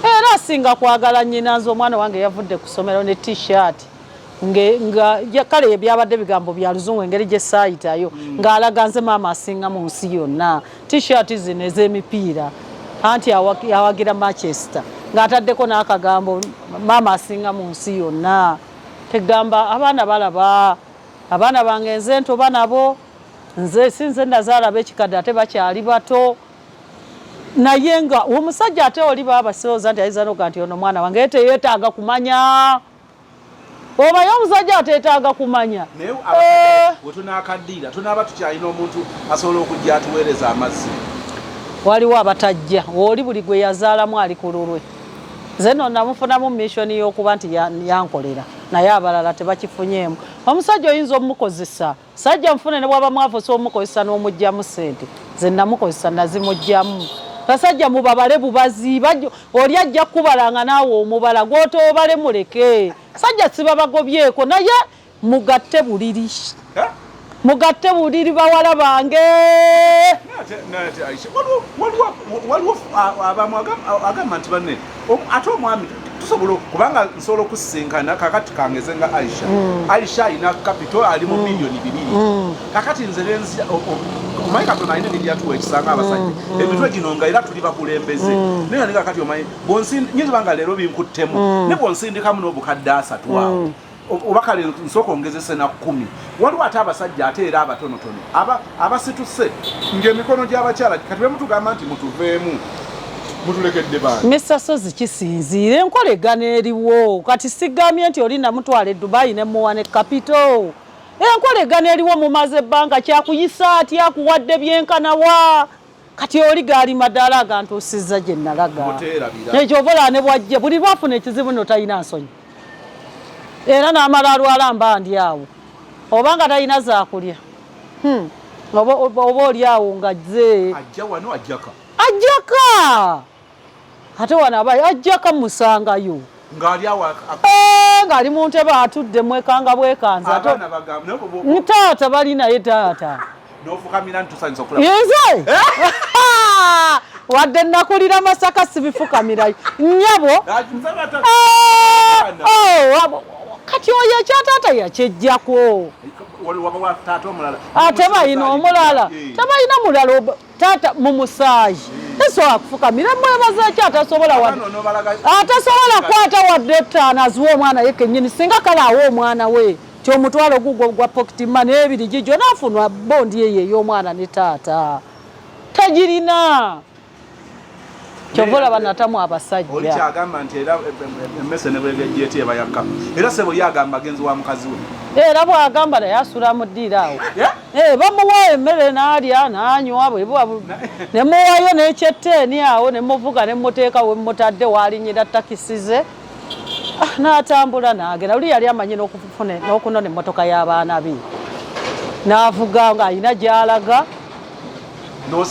era asinga kwagala nnyina. Nze omwana wange yavudde ku ssomero ne T-shirt nga kale byabadde bigambo bya luzungu engeri gye saayitayo, ng'alaga nze maama asinga mu nsi yonna. T-shirt zino ez'emipiira, anti awagira Manchester, ng'ataddeko n'akagambo maama asinga mu nsi yonna. Tegamba abaana balaba, abaana bange nze ntoba nabo, nze si nze nazaala b'ekikadde, ate bakyali bato. Naye nga omusajja ate oli baba sirowooza nti ayinza noga nti ono mwana wange, ye teyeetaaga kumanya. Omanyi omusajja ateetaaga kumanya. Naye abasajja bwe tunaakaddiira tunaaba tukyalina omuntu asobola okujja atuweereza amazzi? Waliwo abatajja, oli buli gwe yazaalamu ali ku lulwe. Nze nno namufunamu mission y'okuba nti yankolera, naye abalala tebakifunyeemu. Omusajja oyinza omukozesa, sajja nfune ne bwaba mwavu osobola omukozesa n'omuggyamu ssente. Nze namukozesa nazimuggyamu. Basajja mubabale bubazi, oli ajja kukubalanga naawe omubala gw'otoobale muleke. Sajja sibabagobyeko, naye mugatte buliri. Eh? Mugatte buliri bawala bange. Waliwo abamu agamba nti banne ate omwami tusobola kubanga nsobola okusisinkana kakati kangeze nga Aisha. Aisha alina capital ali mu 2 billion. Kakati nze nenzija omanyi Katonda alina engeri yatuwa ekisanga abasajja emitwe gino nga era tuli bakulembeze, naye nga kakati omanyi nyinza nga leero binkuttemu ne bwonsindikamu n'obukadde 30 awo oba kale nsooka ongezese na 10. Waliwo ate abasajja ate era abatonotono abasituse ng'emikono gy'abakyala kati bemutugamba nti mutuveemu mutulekedde baana. Mr Sozi, kisinziira enkolegano eriwo. Kati sigambye nti oli namutwala e Dubai nemuwa ne capital. Enkolegano eriwo, mumaze ebbanga, kyakuyisa atya, akuwadde byenkanawa. Kati oli gaali madaala agantuusizza gye nalaga. Muteerabira. Ekyova olaba ne bwajja buli lwafuna ekizibu no talina nsonyi, era n'amala alwala mba ndi awo oba nga talina zaakulya. Oba oli awo nga zze. Ajja wano ajjaka? Ajjaka, ate wano aba ajjaka musangayo. Ng'ali awo Eh, ng'ali mu ntebe atudde mwekanga bwekanza ate abaana bagamba naye taata bali naye taata. N'ofukamira nti tusanyusa okulaba. Nze wadde nakulira Masaka sibifukamirayo nnyabo. Ah, nsaba Eh, abaana. oh, kati oyo ekyataata yakyejjako. Waliwo wa taata omulala. Ate balina omulala? Eh. Tebalina mulala, taata mu musaayi tasobola kufukamira mwebaza ki atasobola wadde Abaana onoobalaga atasobola kwata wadde 5 aziwa omwana ye kennyini. Singa kale awa omwana we ti omutwalo gugwo gwa pocket money ebiri gigyo nafunwa bond eyo ey'omwana ne taata tagirina. Kyova olaba natamu oli abasajja. Kyagamba nti era emmese ne bwegejja eti eba yakka, era sebo ye agamba agenzi wa mukazi we. Era bw'agamba naye asula mu ddiiro awo. Yeah? Eh, bamuwa emmere n'alya n'anywa ne muwayo n'ekyetteeni awo ne muvuga ne muteeka we mutadde waalinyira takisi ze. Ah, n'atambula n'agenda. Luli yali amanyi n'okunona emmotoka y'abaana be n'avuga ng'alina gy'alaga.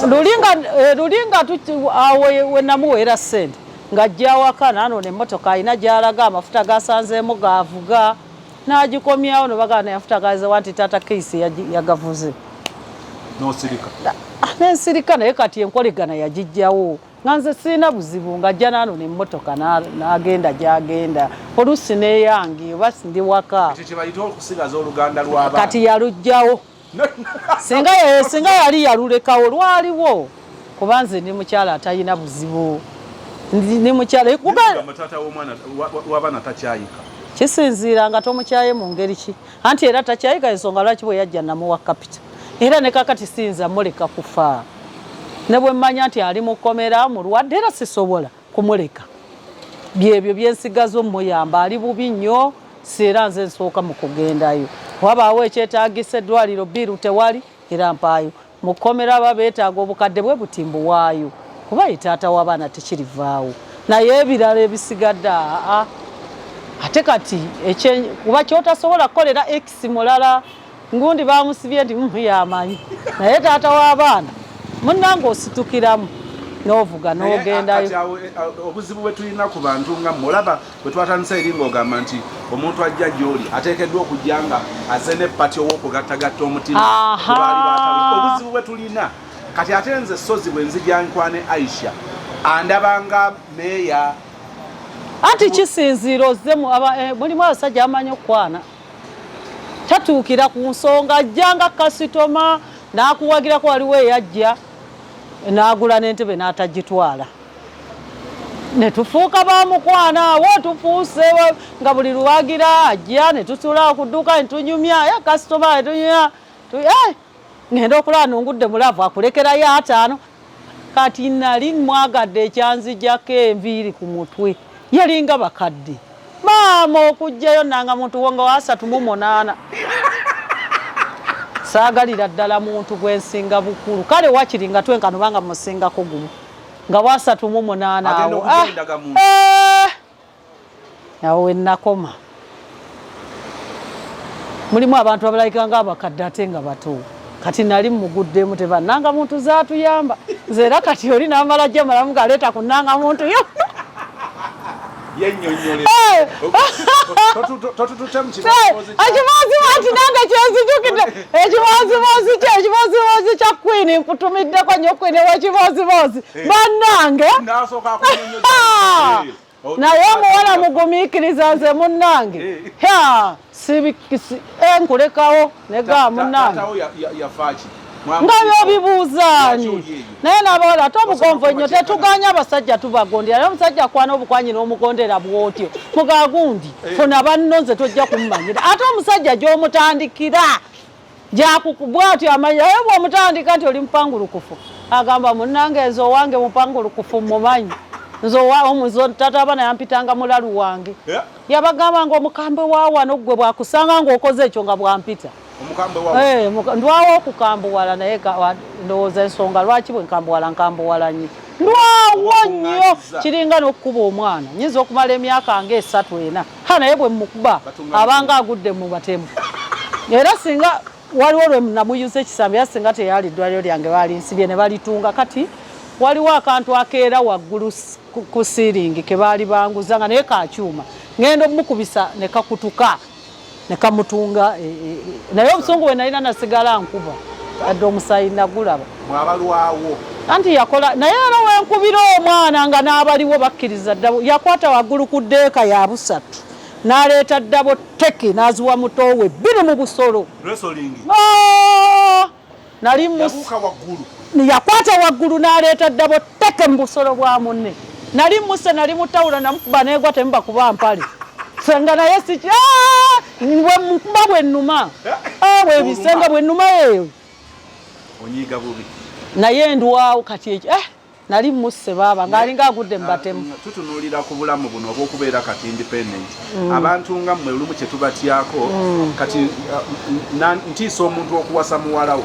Luli nga awo we namuweera ssente ng'ajja awaka n'anona emmotoka alina gy'alaga, amafuta gasanzeemu g'avuga n'agikomyawo ne bagamba naye amafuta gazewa nti taata Keisi yagavuze. N'osirika. Ah, nensirika, naye kati enkolegana yagijjawo nga nze sirina buzibu ng'ajja n'anona emmotoka n'agenda gy'agenda, oluusi n'eyange oba ndi waka. Ekyo kye bayita okusigaza oluganda lw'abaana. Kati yaluggyawo. Singa yali yalulekawo lwaliwo, kuba nze ndi mukyala atalina buzibu. Ndi mukyala kuba Gamba taata w'omwana w'abaana takyayika. Kisinziira nga tomukyaye mu ngeri ki, anti era takyayika. Ensonga lwaki bwe yajja namuwa capital, era ne kakati siyinza muleka kufa ne bwe mmanya nti ali mu kkomera mulwadde, era sisobola kumuleka. Byebyo byensigaza omuyamba, ali bubi nnyo, si era nze nsooka mu kugendayo. Wabaawo ekyetaagisa eddwaliro, bill tewali, era mpaayo. Mu kkomera aba beetaaga obukadde bwe buti, mbuwaayo, kuba ye taata w'abaana, tekirivaawo. Naye ebirala ebisigadde aa, ate kati kuba kyotasobola kukolera ex mulala ngundi bamusibye nti yamanyi, naye taata w'abaana munnange ositukiramu n'ovuga n'ogendayo. Kati awo obuzibu bwe tulina ku bantu nga mmwe, olaba bwe twatandise eri ng'ogamba nti omuntu ajja gy'oli ateekeddwa okujja nga aze ne pati ow'okugattagatta omutima ku baali baatabuka. Obuzibu bwe tulina kati ate nze Sozi bwe nzija nkwane Aisha andabanga meeya. Anti kisinziira ozze mulimu abasajja abamanyi okukwana, tatuukira ku nsonga, ajja nga kasitoma n'akuwagirako. Waliwo eyajja n'agula n'entebe n'atagitwala ne tufuuka bamukwana awo, tufuuse nga buli lwagira ajja ne tutuula ku dduuka ne tunyumya ya kasitoma ne tunyumya. Ngenda okulaba nungudde mu love, akulekerayo 50. Kati nali mwagadde ekyanzijjako enviiri ku mutwe, yalinga bakadde maama okugjayo nanga muntu wo nga wa 38. Saagalira ddala muntu gwensinga bukulu, kale wakiri nga twenkana obanga musingako gumu nga wa 38 Agenda awo. okugenda endagamuntu. Eh, awo wenakoma. Mulimu abantu abalabika nga abakadde ate nga bato. Kati nali muguddemu tebannanga muntu zaatuyamba nze, era kati oli namala jamalamu galeeta ku nnanga muntu yo. Yennyonnyole. Totutute mu Ekiboozibozi nange kyenzijukidde, ekiboozibozi kye, ekiboozibozi kya Queen, nkutumiddeko nnyo Queen w'ekiboozibozi bannange. N'asooka akunyonnyola. Naye omuwala mugumiikiriza, nze munnange ha nkulekawo negaa munnange. Taatawo yafaaki? Nga byobibuuzaani? Naye n'abawala ate obugonvu ennyo tetuganya, abasajja tubagondera, naye omusajja akwana obukwanyi n'omugondera bw'otyo mugagundi funa banno, nze tojja kummanyira. Ate omusajja gy'omutandikira bwatyo amanya, naye bw'omutandika nti oli mupangulukufu, agamba munnange nze owange mupangulukufu mumanyi, nze tata abaana yampitanga mulalu wange. Yabagamba nga omukambwe wa wano gwe bwakusanga ng'okoze ekyo nga bwampita. Omukambwe wa Ndwawo okukambuwala, naye ndowooza ensonga lwaki bwe nkambuwala, nkambuwala nnyo, ndwawo nnyo. Obakuŋŋaanyiza. Kiringa n'okukuba omwana, nyinza okumala emyaka nga 3, 4, ha naye bwe mukuba abanga agudde mu batemu. Era singa waliwo lwe namuyuza ekisambi, era singa teyali ddwaliro lyange balinsibye ne balitunga. Kati waliwo akantu akeera waggulu ku siiringi ke baali banguza nga naye kakyuma, ngenda omukubisa ne kakutuka ne kamutunga. Naye obusungu bwe nalina nasigala nkuba, yadde omusaayi nagulaba. Mwabalwawo. Anti yakola naye, era wenkubira omwana nga n'abaliwo bakkiriza ddabo. Yakwata waggulu ku ddeeka ya busatu n'aleeta ddabo teki n'aziwa mutoowe bbiri mu busolo. Wrestling. Ah! Nali Yabuuka waggulu. Yakwata waggulu n'aleeta ddabo teke mu busolo bwa munne. Nali muse, nali mutawula, namukuba negwa temuba kuba mpale ffe nga naye siki. Ah! Bwe mukuba bwe nnuma. Ah, bwebisenga bwe nnuma eyo. Onyiiga bubi. Naye ndwawo kati ekyo, nali musse baaba ng'alinga agudde mu batemu. Tutunuulira ku bulamu buno obw'okubeera kati independent. Abantu nga mmwe olumu kye tubatyako kati ntiisa omuntu okuwasa muwalawo.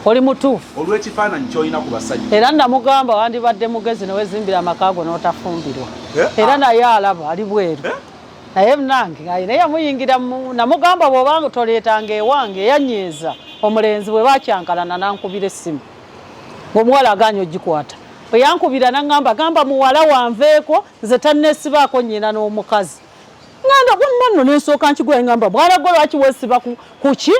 Oli mutuufu. Olw'ekifaananyi ky'olina ku basajja. Era namugamba wandibadde mugezi newezimbira amaka go n'otafumbirwa. Era naye alaba ali bweru. Naye nange naye yamuyingira namugamba bw'obanga toleetanga ewange. Eyanyeeza omulenzi bwe bakyankalana nankubira essimu ng'omuwala aganye ogikwata. Bwe yankubira naŋŋamba, gamba muwala wanveeko, nze tanneesibaako nnyina n'omukazi. Ŋŋenda gwamma nno nensooka nkigula, ŋŋamba mwana gwe lwaki weesiba kuki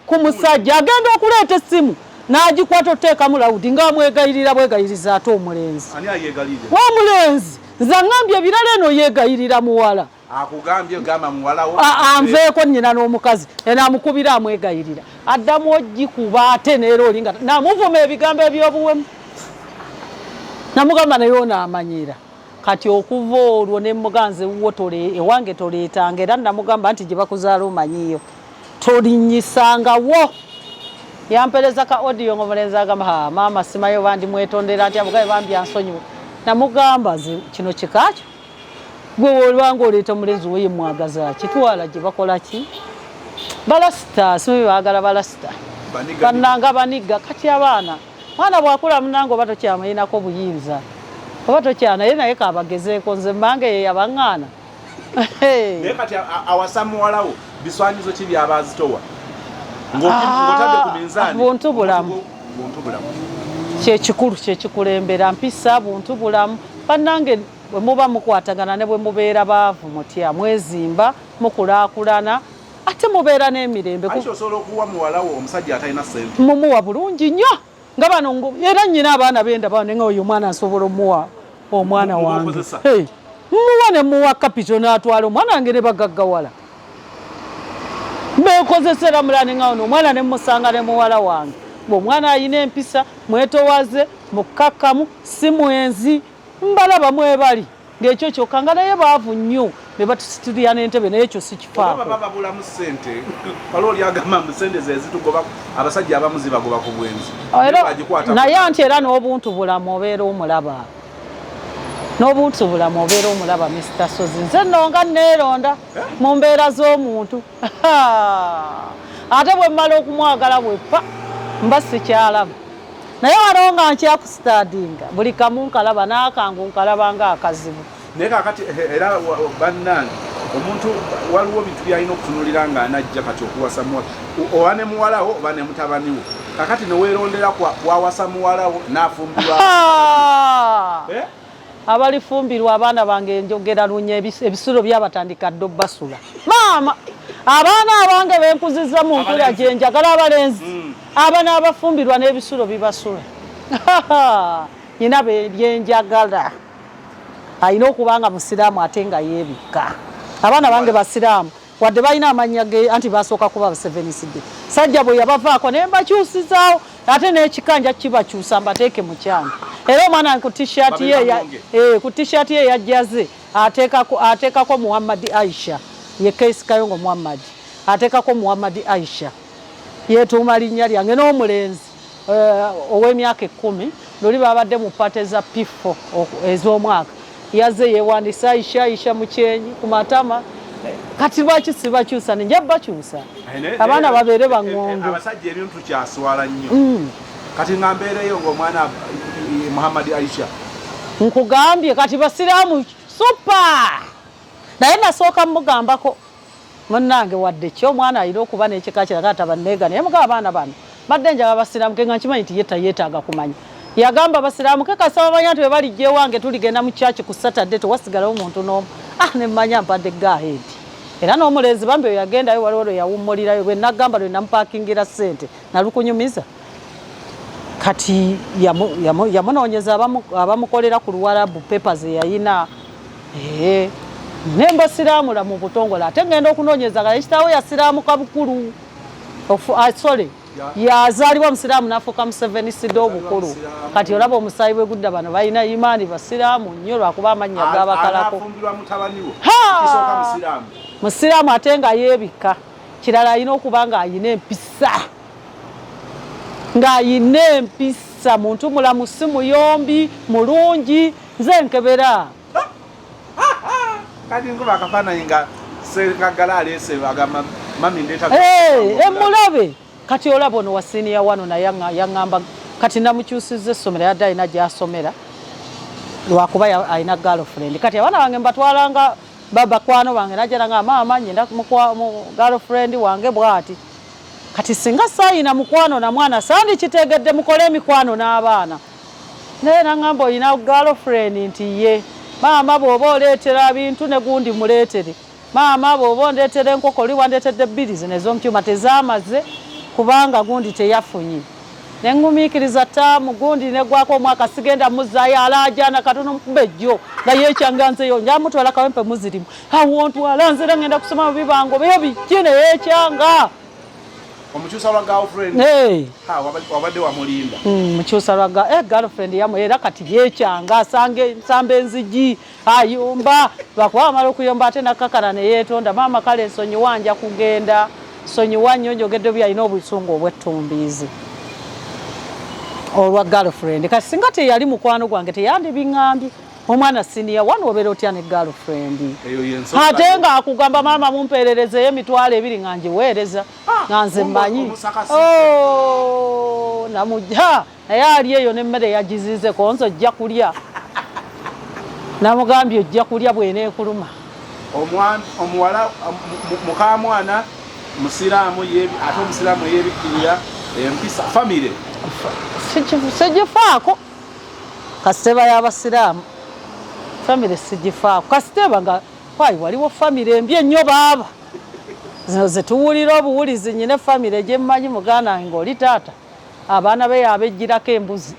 ku musajja? Agenda okuleeta essimu n'agikwata oteekamu loud ng'amwegayirira bwegayiriza ate omulenzi. Ani ayeegalirira? Omulenzi nze aŋŋambye ebirala eno yeegayirira muwala. Akugambye gamba muwalawo. Anveeko nnyina n'omukazi. Eno amukubira amwegayirira, addamu ogikuba ate neera oli nga namuvuma ebigambo ebyobuwemu, namugamba naye ono amanyira. Kati okuva olwo ne muganze wuwo tole ewange toleetanga. Era namugamba nti gye bakuzaala omanyiyo, tolinyisangawo. Yampereza ka audio ng'omulenzi agamba, ha maama simayo bandi mwetondera nti abugabe bambi ansonyiwe. Namugamba nze kino kikakyo gwe wolwanga oleeta omulenzi woye mwagaza kitwala gye bakola ki balasita, simanyi baagala balasita. Baniga. Bannanga baniga. Kati abaana, mwana bwakula munange oba tokyamuyinako buyinza oba tokyana naye, naye kabagezeeko, nze mmange ye yabaŋŋaana. Naye kati awasa muwalawo biswanyizo ki byaba azitowa ng'otadde ku minzaani? Buntu bulamu. Buntu bulamu. Kyekikulu, kyekikulembera mpisa, buntu bulamu. Bannange, bwe muba mukwatagana ne bwe mubeera baavu mutya, mwezimba, mukulaakulana, ate mubeera n'emirembe. Aisha, osobola okuwa muwalawo omusajja atalina ssente? Mumuwa bulungi nnyo nga bano era nnyina abaana benda bano nga oyo omwana nsobola omuwa omwana wange. Mubakozesa? Hey, muwa ne muwa capital n'atwala omwana wange ne bagaggawala bekozesera mulani nga ono omwana ne musanga ne muwala wange. Bw'omwana alina empisa, mwetowaze, mukkakkamu, si mwenzi, mbalaba mwebali ng'ekyo kyokka nga naye baavu nnyo ne batusitulira n'entebe, naye ekyo Oba sikifaako. baba babulamu ssente, waliwo oli agamba mbu ssente ze zitugoba, abasajja abamu zibagoba ku bwenzi. Era naye anti era n'obuntu bulamu obeera omulaba, n'obuntu bulamu obeera omulaba. Mr Sozi, nze nno nga neeronda mu mbeera z'omuntu, ate bwe mmala okumwagala bweppa mba sikyalaba, naye waliwo nga nkyakusitadinga buli kamu nkalaba n'akangu nkalaba nga akazibu. Naye kakati era bannange, omuntu waliwo bintu byalina okutunulira nga anajja kati okuwasa muwala, oba ne muwalawo oba ne mutabani wo. Kakati neweerondera wawasa muwalawo n'afumbirwa. Eh? Abalifumbirwa abaana bange njogera lunya, ebisulo byabatandika ddo basula. Maama, abaana abange benkuziza mu nkula gye njagala, abalenzi abaana abafumbirwa n'ebisulo bibasula. Nyina byenjagala alina okuba nga musiraamu ate nga yeebikka. Abaana bange basiraamu, wadde balina amannya ge, anti basooka kuba Baseveniside. Sajja bwe yabavaako naye mbakyusizaawo, ate n'ekika nja kibakyusa mbateeke mu kyange. Era omwana ku t-shirt ye ku t-shirt ye yajjaze ateekako Muhammad Aisha, ye Case Kayongo Muhammad, ateekako Muhammad Aisha, yeetuuma linnya lyange. N'omulenzi ow'emyaka 10, luli babadde mu party za P4 ez'omwaka, yazze yeewandisa Aisha, Aisha mukyenyi ku matama. Kati lwaki sibakyusa? Nja bakyusa abaana babeere baŋŋonge. Abasajja ebintu tukyaswala nnyo. Kati nga mbeereyo ng'omwana Muhammad Aisha. Nkugambye, kati basiraamu super, naye nasooka mugambako, munnange, wadde ki omwana alina okuba n'ekika kiraga tabanneega, naye mugaba abaana bano badde njagala basiraamuke, nga nkimanyi nti ye tayeetaaga kumanya. Yagamba basiraamuke kasaba bamanya nti bwe balijja ewange tuligenda mu church ku Saturday, tewasigalawo muntu n'omu. Ah, ne mmanya mpadde go ahead. Era n'omulenzi bambi oyo yagendayo, waliwo lwe yawummulirayo, lwe nagamba lwe namupakingira ssente nalukunyumiza. Kati yamunoonyeza abamukolera ku Luwarabu papers eyayina ne mbasiraamula mu butongole. Ate ngenda okunoonyeza nga ekitaawe yasiraamuka bukulu, sorry, yazaalibwa musiraamu n'afuuka Museveniside obukulu. Kati olaba omusaayi bwe gudda, bano balina imaani, basiraamu nnyo, lwakuba amannya gabakalako. Musiraamu ate nga yeebikka. Kirala, alina okuba ng'ayina empisa, ng'ayina empisa, muntu mulamu, si muyombi, mulungi. Nze nkebera. Kati nkuba akafaananyi nga Ssekagala aleese, agamba, "Mami, ndeeta." Emulabe kati olaba ono wa senior wano, naye yaŋŋamba kati namukyusizza essomero, yadde alina gy'asomera lwakuba alina girlfriend. Kati abaana bange mbatwalanga bakwano bange, najja nga, "Maama, nyenda girlfriend wange bw'ati." Kati singa saayina mukwano na mwana, sandikitegedde mukole emikwano n'abaana. Naye naŋŋamba, "Olina girlfriend?" Nti, "Ye maama, bw'oba oleetera bintu ne gundi muleetere. Maama, bw'oba ondeetera enkoko, oli wandeetedde bbiri, zino ez'omukyuma tezaamaze kubanga gundi teyafunye." Ne ŋŋumiikiriza ttaamu gundi negwako omwaka, sigenda muzaayo, alaajana katono mukuba ejjo nga yeekyanga nzeyo njamutwala Kawempe muzirimu awo ntwala nze era ŋŋenda kusoma mu bibango beyo biki, ne yeekyanga. Omukyusa lwa girlfriend? Wabadde wamulimba. Mukyusa lwa girlfriend yamu, era kati yeekyanga, asanga nsamba enzigi, ayomba, lwakuba amala okuyomba ate nakakana ne yeetonda, "Maama, kale nsonyiwa, nja kugenda, sonyiwa nnyo njogedde." Byo alina obusungu obwettumbiizi olwa girlfriend. Kati singa teyali mukwano gwange teyandibiŋŋambye. Omwana senior one, obeera otya ne girlfriend ate ng'akugamba, "Maama, mumpeererezeyo 20,000," nga ngiweereza nga nze mmanyi oh, namujja naye ali eyo n'emmere yagizize konze, ojja kulya. Namugambye, "Ojja kulya bweneekuluma." Omuwala mukamwana musiraamu, ate omusiraamu eyebikkirira, empisa, famire? Sigifaako kasiteba y'abasiraamu. Famire sigifaako kasiteba nga kwayi waliwo famire embi ennyo, baaba zino zetuwulira obuwulizi. Nyina famire gyemmanyi, muganda wange, ng'oli taata abaana be yabejjirako embuzi.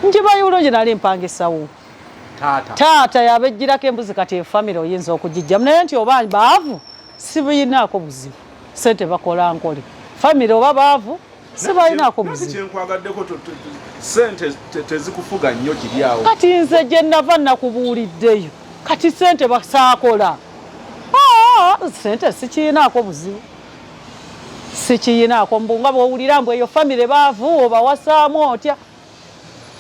Nkimanyi bulungi, nali mpangisawo. Taata yabejjirako embuzi. Kati efamire oyinza okugijjamu naye nti oba baavu sibiyinaako buzibu, sente bakola nkole. Famire oba baavu sibalinaako buzibu. Kyenkwagaddeko, sente tezikufuga nnyo kiri awo. Kati nze gye nava nakubuuliddeyo, kati sente basaakola. Sente sikiyinaako buzibu, sikiyinaako mbu nga bwowulira mbu eyo famire baavu obawasaamu otya.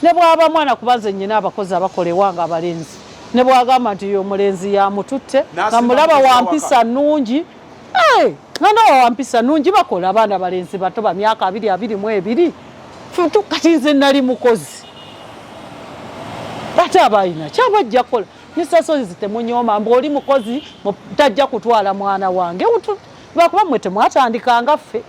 Ne bwaba mwana, kuba nze nyina abakozi abakola ewange abalenzi, ne bwagamba nti oyo omulenzi yamututte nga mulaba wampisa nnungi, nga ndaba wampisa nnungi, bakola abaana balenzi bato ba myaka 20, 22. Kati nze nali mukozi, ate abalina kyabajja kukola. Mr Sozi, temunyooma mbu oli mukozi tajja kutwala mwana wange, lwakuba mmwe temwatandikanga ffe,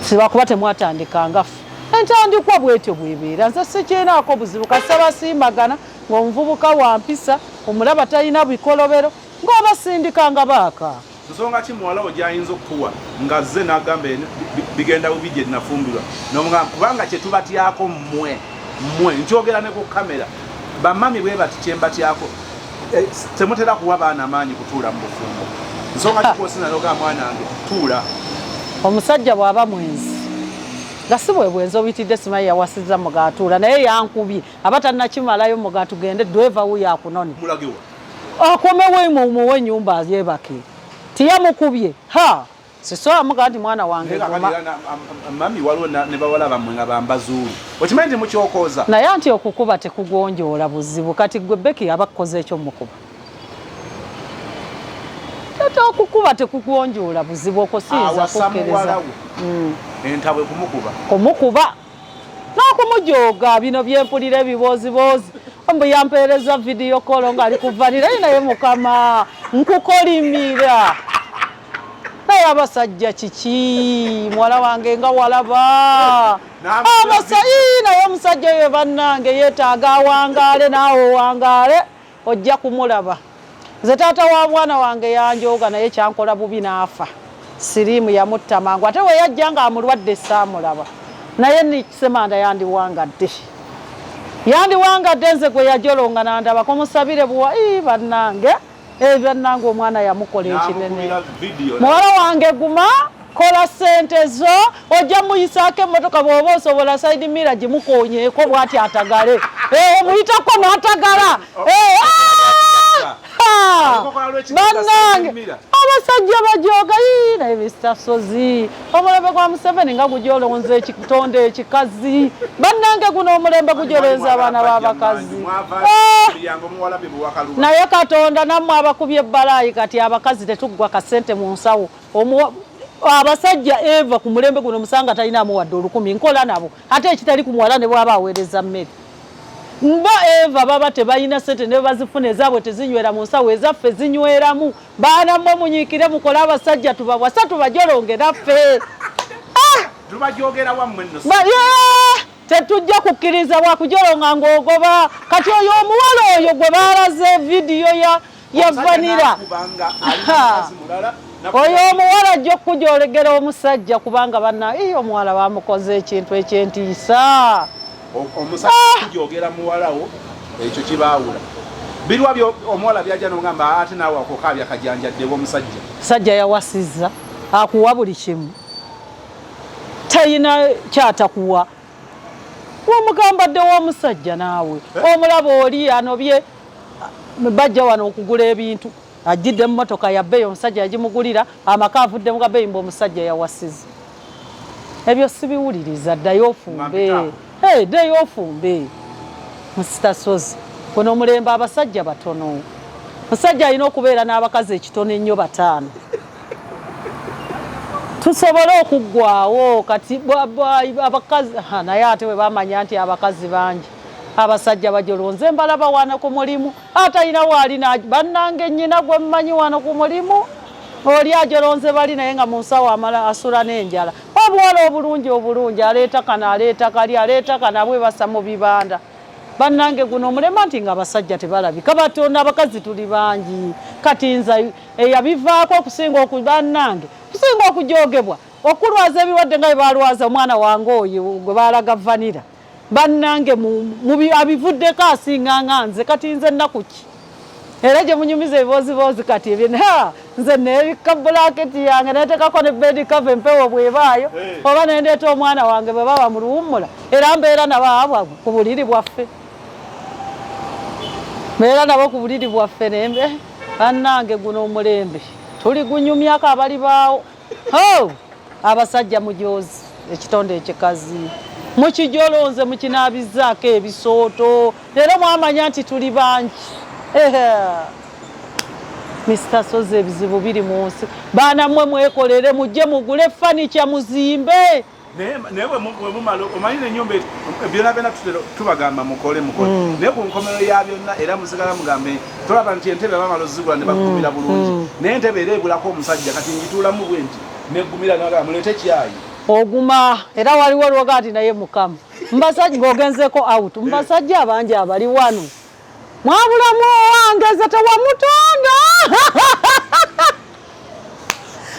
sibakuba temwatandikanga ffe. Entandikwa bwetyo bwebeera. Nze sikirinaako buzibu kasita basiimagana ng'omuvubuka wa mpisa, omulaba talina bikolobero, ng'obasindika nga baaka. Nsonga ki muwala wo gy'ayinza okukuwa ng'azze n'agamba bigenda bubi gye nafumbirwa n'omugamba kubanga kye tubatyako mmwe mmwe nkyogera ne ku kamera bamami bwe bati kye mbatyako eh, temutera kuwa baana maanyi kutuula mu bufumbo. Nsonga ki kwosina n'ogamba mwana wange tuula? Omusajja bw'aba mwenzi nga si bwe bwenzi obuyitidde, simanyi yawasizza mugaatuula naye yankubye aba tannakimalayo muga tugende dweva wuyo akunone akomewo mumuwe ennyumba yeebake tiyamukubye ha sisobola muga nti mwana wange guma. Mami waliwo ne bawala bammwe nga bambazuulu okimanyi nti mukyokooza naye anti okukuba tekugonjoola buzibu. Kati gwe Becky aba kukoze ekyo mukuba tata okukuba tekugonjoola buzibu okwo siyinza kukkiriza. Entabwe kumukuba kumukuba n'okumujooga bino byempulira ebibooziboozi mbu yampeereza vidiyo kolo ng'ali kuvanira naye Mukama nkukolimira. Naye abasajja kiki muwala wange nga walaba naye omusajja oyo bannange yeetaaga awangaale naawe owangaale ojja kumulaba. Nze taata wa mwana wange yanjooga naye kyankola bubi n'afa. Siriimu yamutta mangu ate we yajja nga amulwadde saamulaba naye ni Ssemanda yandiwangadde yandiwangadde nze gwe yajolonga nandabako musabire buwa ii bannange bannange omwana yamukola ekinene. Muwala wange guma kola ssente zo ojja muyisaako emmotoka bw'oba osobola side mirror gimukoonyeeko bw'ati atagale omuyitako n'atagala bannange abasajja bajooga naye Mr. Sozi omulembe gwa Museveni nga gujolonza ekitonde ekikazi bannange guno omulembe gujolonza abaana b'abakazi naye Katonda nammwe abakubye ebbalaayi kati abakazi tetuggwa kasente mu nsawo. Abasajja eva ku mulembe guno musanga talina amuwadde 1000 nkola nabo ate ekitali ku muwala ne bw'aba aweereza mmere mba eva baba tebalina ssente ne bazifuna ezaabwe tezinywera mu nsawo ezaffe zinyweramu. Baana mmwe munyiikire mukole abasajja tubawasa tubajolonge naffe. Tubajogera wammwe nno. Tetujja kukkiriza bwakujolonga ng'ogoba. Kati oyo omuwala oyo gwe baalaze vidiyo ya vanira oyo omuwala ajja okujolegera omusajja kubanga banna omuwala bamukoze ekintu ekyentiisa. Omusajja kujogera muwalawo ekyo kibaawula. Birwa byo omuwala byajja n'ogamba ate naawe akokaabya kajanjaddewo omusajja. Musajja yawasizza akuwa buli kimu talina kyatakuwa womugambadde w'omusajja naawe omulaba oli anobye bajja wano okugula ebintu ajjidde mu mmotoka ya bbeeyi omusajja yagimugulira amaka avudde mu gabeeyi mbu omusajja yawasiza. Ebyo sibiwuliriza ddayo ofumbe ddayo ofumbe. Mr. Sozi guno omulembe abasajja batono. Musajja alina okubeera n'abakazi ekitono ennyo 5 tusobole okuggwawo kati abakazi naye ate bwe bamanya nti abakazi bangi abasajja bajolonze mbalaba wano ku mulimu atalina waali bannange nnyina gwe mmanyi wano ku mulimu oli ajolonze bali naye nga mu nsawo amala asula n'enjala. Obuwala obulungi obulungi aleeta kano aleeta kali aleeta kano abwebasa mu bibanda. Bannange guno omulema nti nga abasajja tebalabika batono abakazi tuli bangi kati nze eyabivaako okusinga bannange okusinga okujogebwa okulwaza ebirwadde nga bwe balwaza omwana wange oyo gwe baalaga vanira bannange abivuddeko asinga nga nze kati nze nnaku ki era gye munyumiza ebibooziboozi kati ebyo nze neebikka bulaketi yange neetekako ne bedi kava empewo bwebaayo oba nendeeta omwana wange bwe baba mu luwummula era mbeera nabo abwa ku buliri bwaffe mbeera nabo ku buliri bwaffe nembe bannange guno omulembe tuli gunyumyako abali baawo. Abasajja mujoozi ekitonde ekikazi mukijolonze mukinaabizaako ebisooto leero mwamanya nti tuli bangi. Mr. Sozi ebizibu biri mu nsi baana mmwe mwekolere mujje mugule fanica muzimbe. Naye bwe mumala omanyi n'ennyumba byonna byonna tubagamba mukole mukole naye ku nkomero ya byonna era musigala mugambe tolaba nti entebe bamala ozigula ne bagumira bulungi naye entebe era ebulako omusajja kati ngituulamu bwe nti neggumira nagamba muleete kyayi. Oguma era waliwo lwoga nti naye Mukama mbasajja ng'ogenzeko out mbasajja abangi abali wano mwabulamu owange ze tewamutonda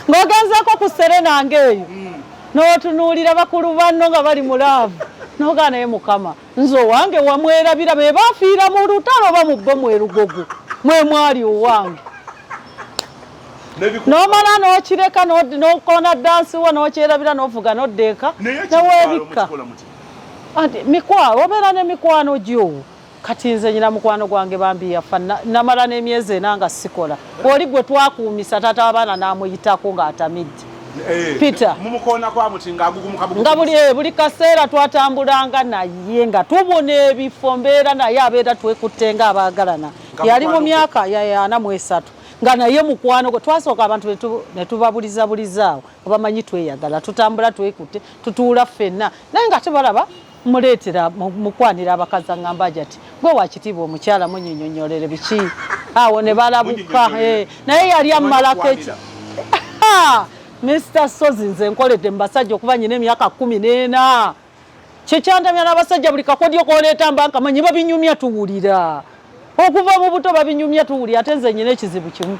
ng'ogenzeko ku Serena ng'eyo n'otunuulira bakulu banno nga bali mu love nogaa naye Mukama nze owange wamwerabira be bafiira mu lutalo oba mu bbomu erugogo mwe mwali owange n'omala n'okireka n'okoona dansi wo n'okyerabira n'ovuga n'oddeeka neweebikka anti mikwano obeera n'emikwano gyo. Kati nze nyina mukwano gwange bambi yafa namala n'emyezi ena nga sikola. Oli gwe twakuumisa taata w'abaana n'amuyitako ng'atamidde. Peter nga buli kaseera twatambulanga naye nga tubuna ebifo mbeera naye abeera twekutte nga abaagalana. Yali mu myaka ya 43 nga naye mukwano gwe twasooka abantu ne tubabulizaabulizaawo obamanyi tweyagala tutambula twekutte tutuula ffenna naye nga tebalaba muleetera mukwanira abakazi aŋŋamba aja ati gwe wakitiibwa omukyala munyinyonnyolere biki awo ne balabuka naye yali ammalako eki Mr. Sozi nze nkoledde mu basajja okuva nyina emyaka 14 kyekyandamya n'abasajja buli kakodyo k'oleeta mba nkamanyi babinyumya tuwulira okuva mu buto babinyumya tuwulira ate nze nyina ekizibu kimu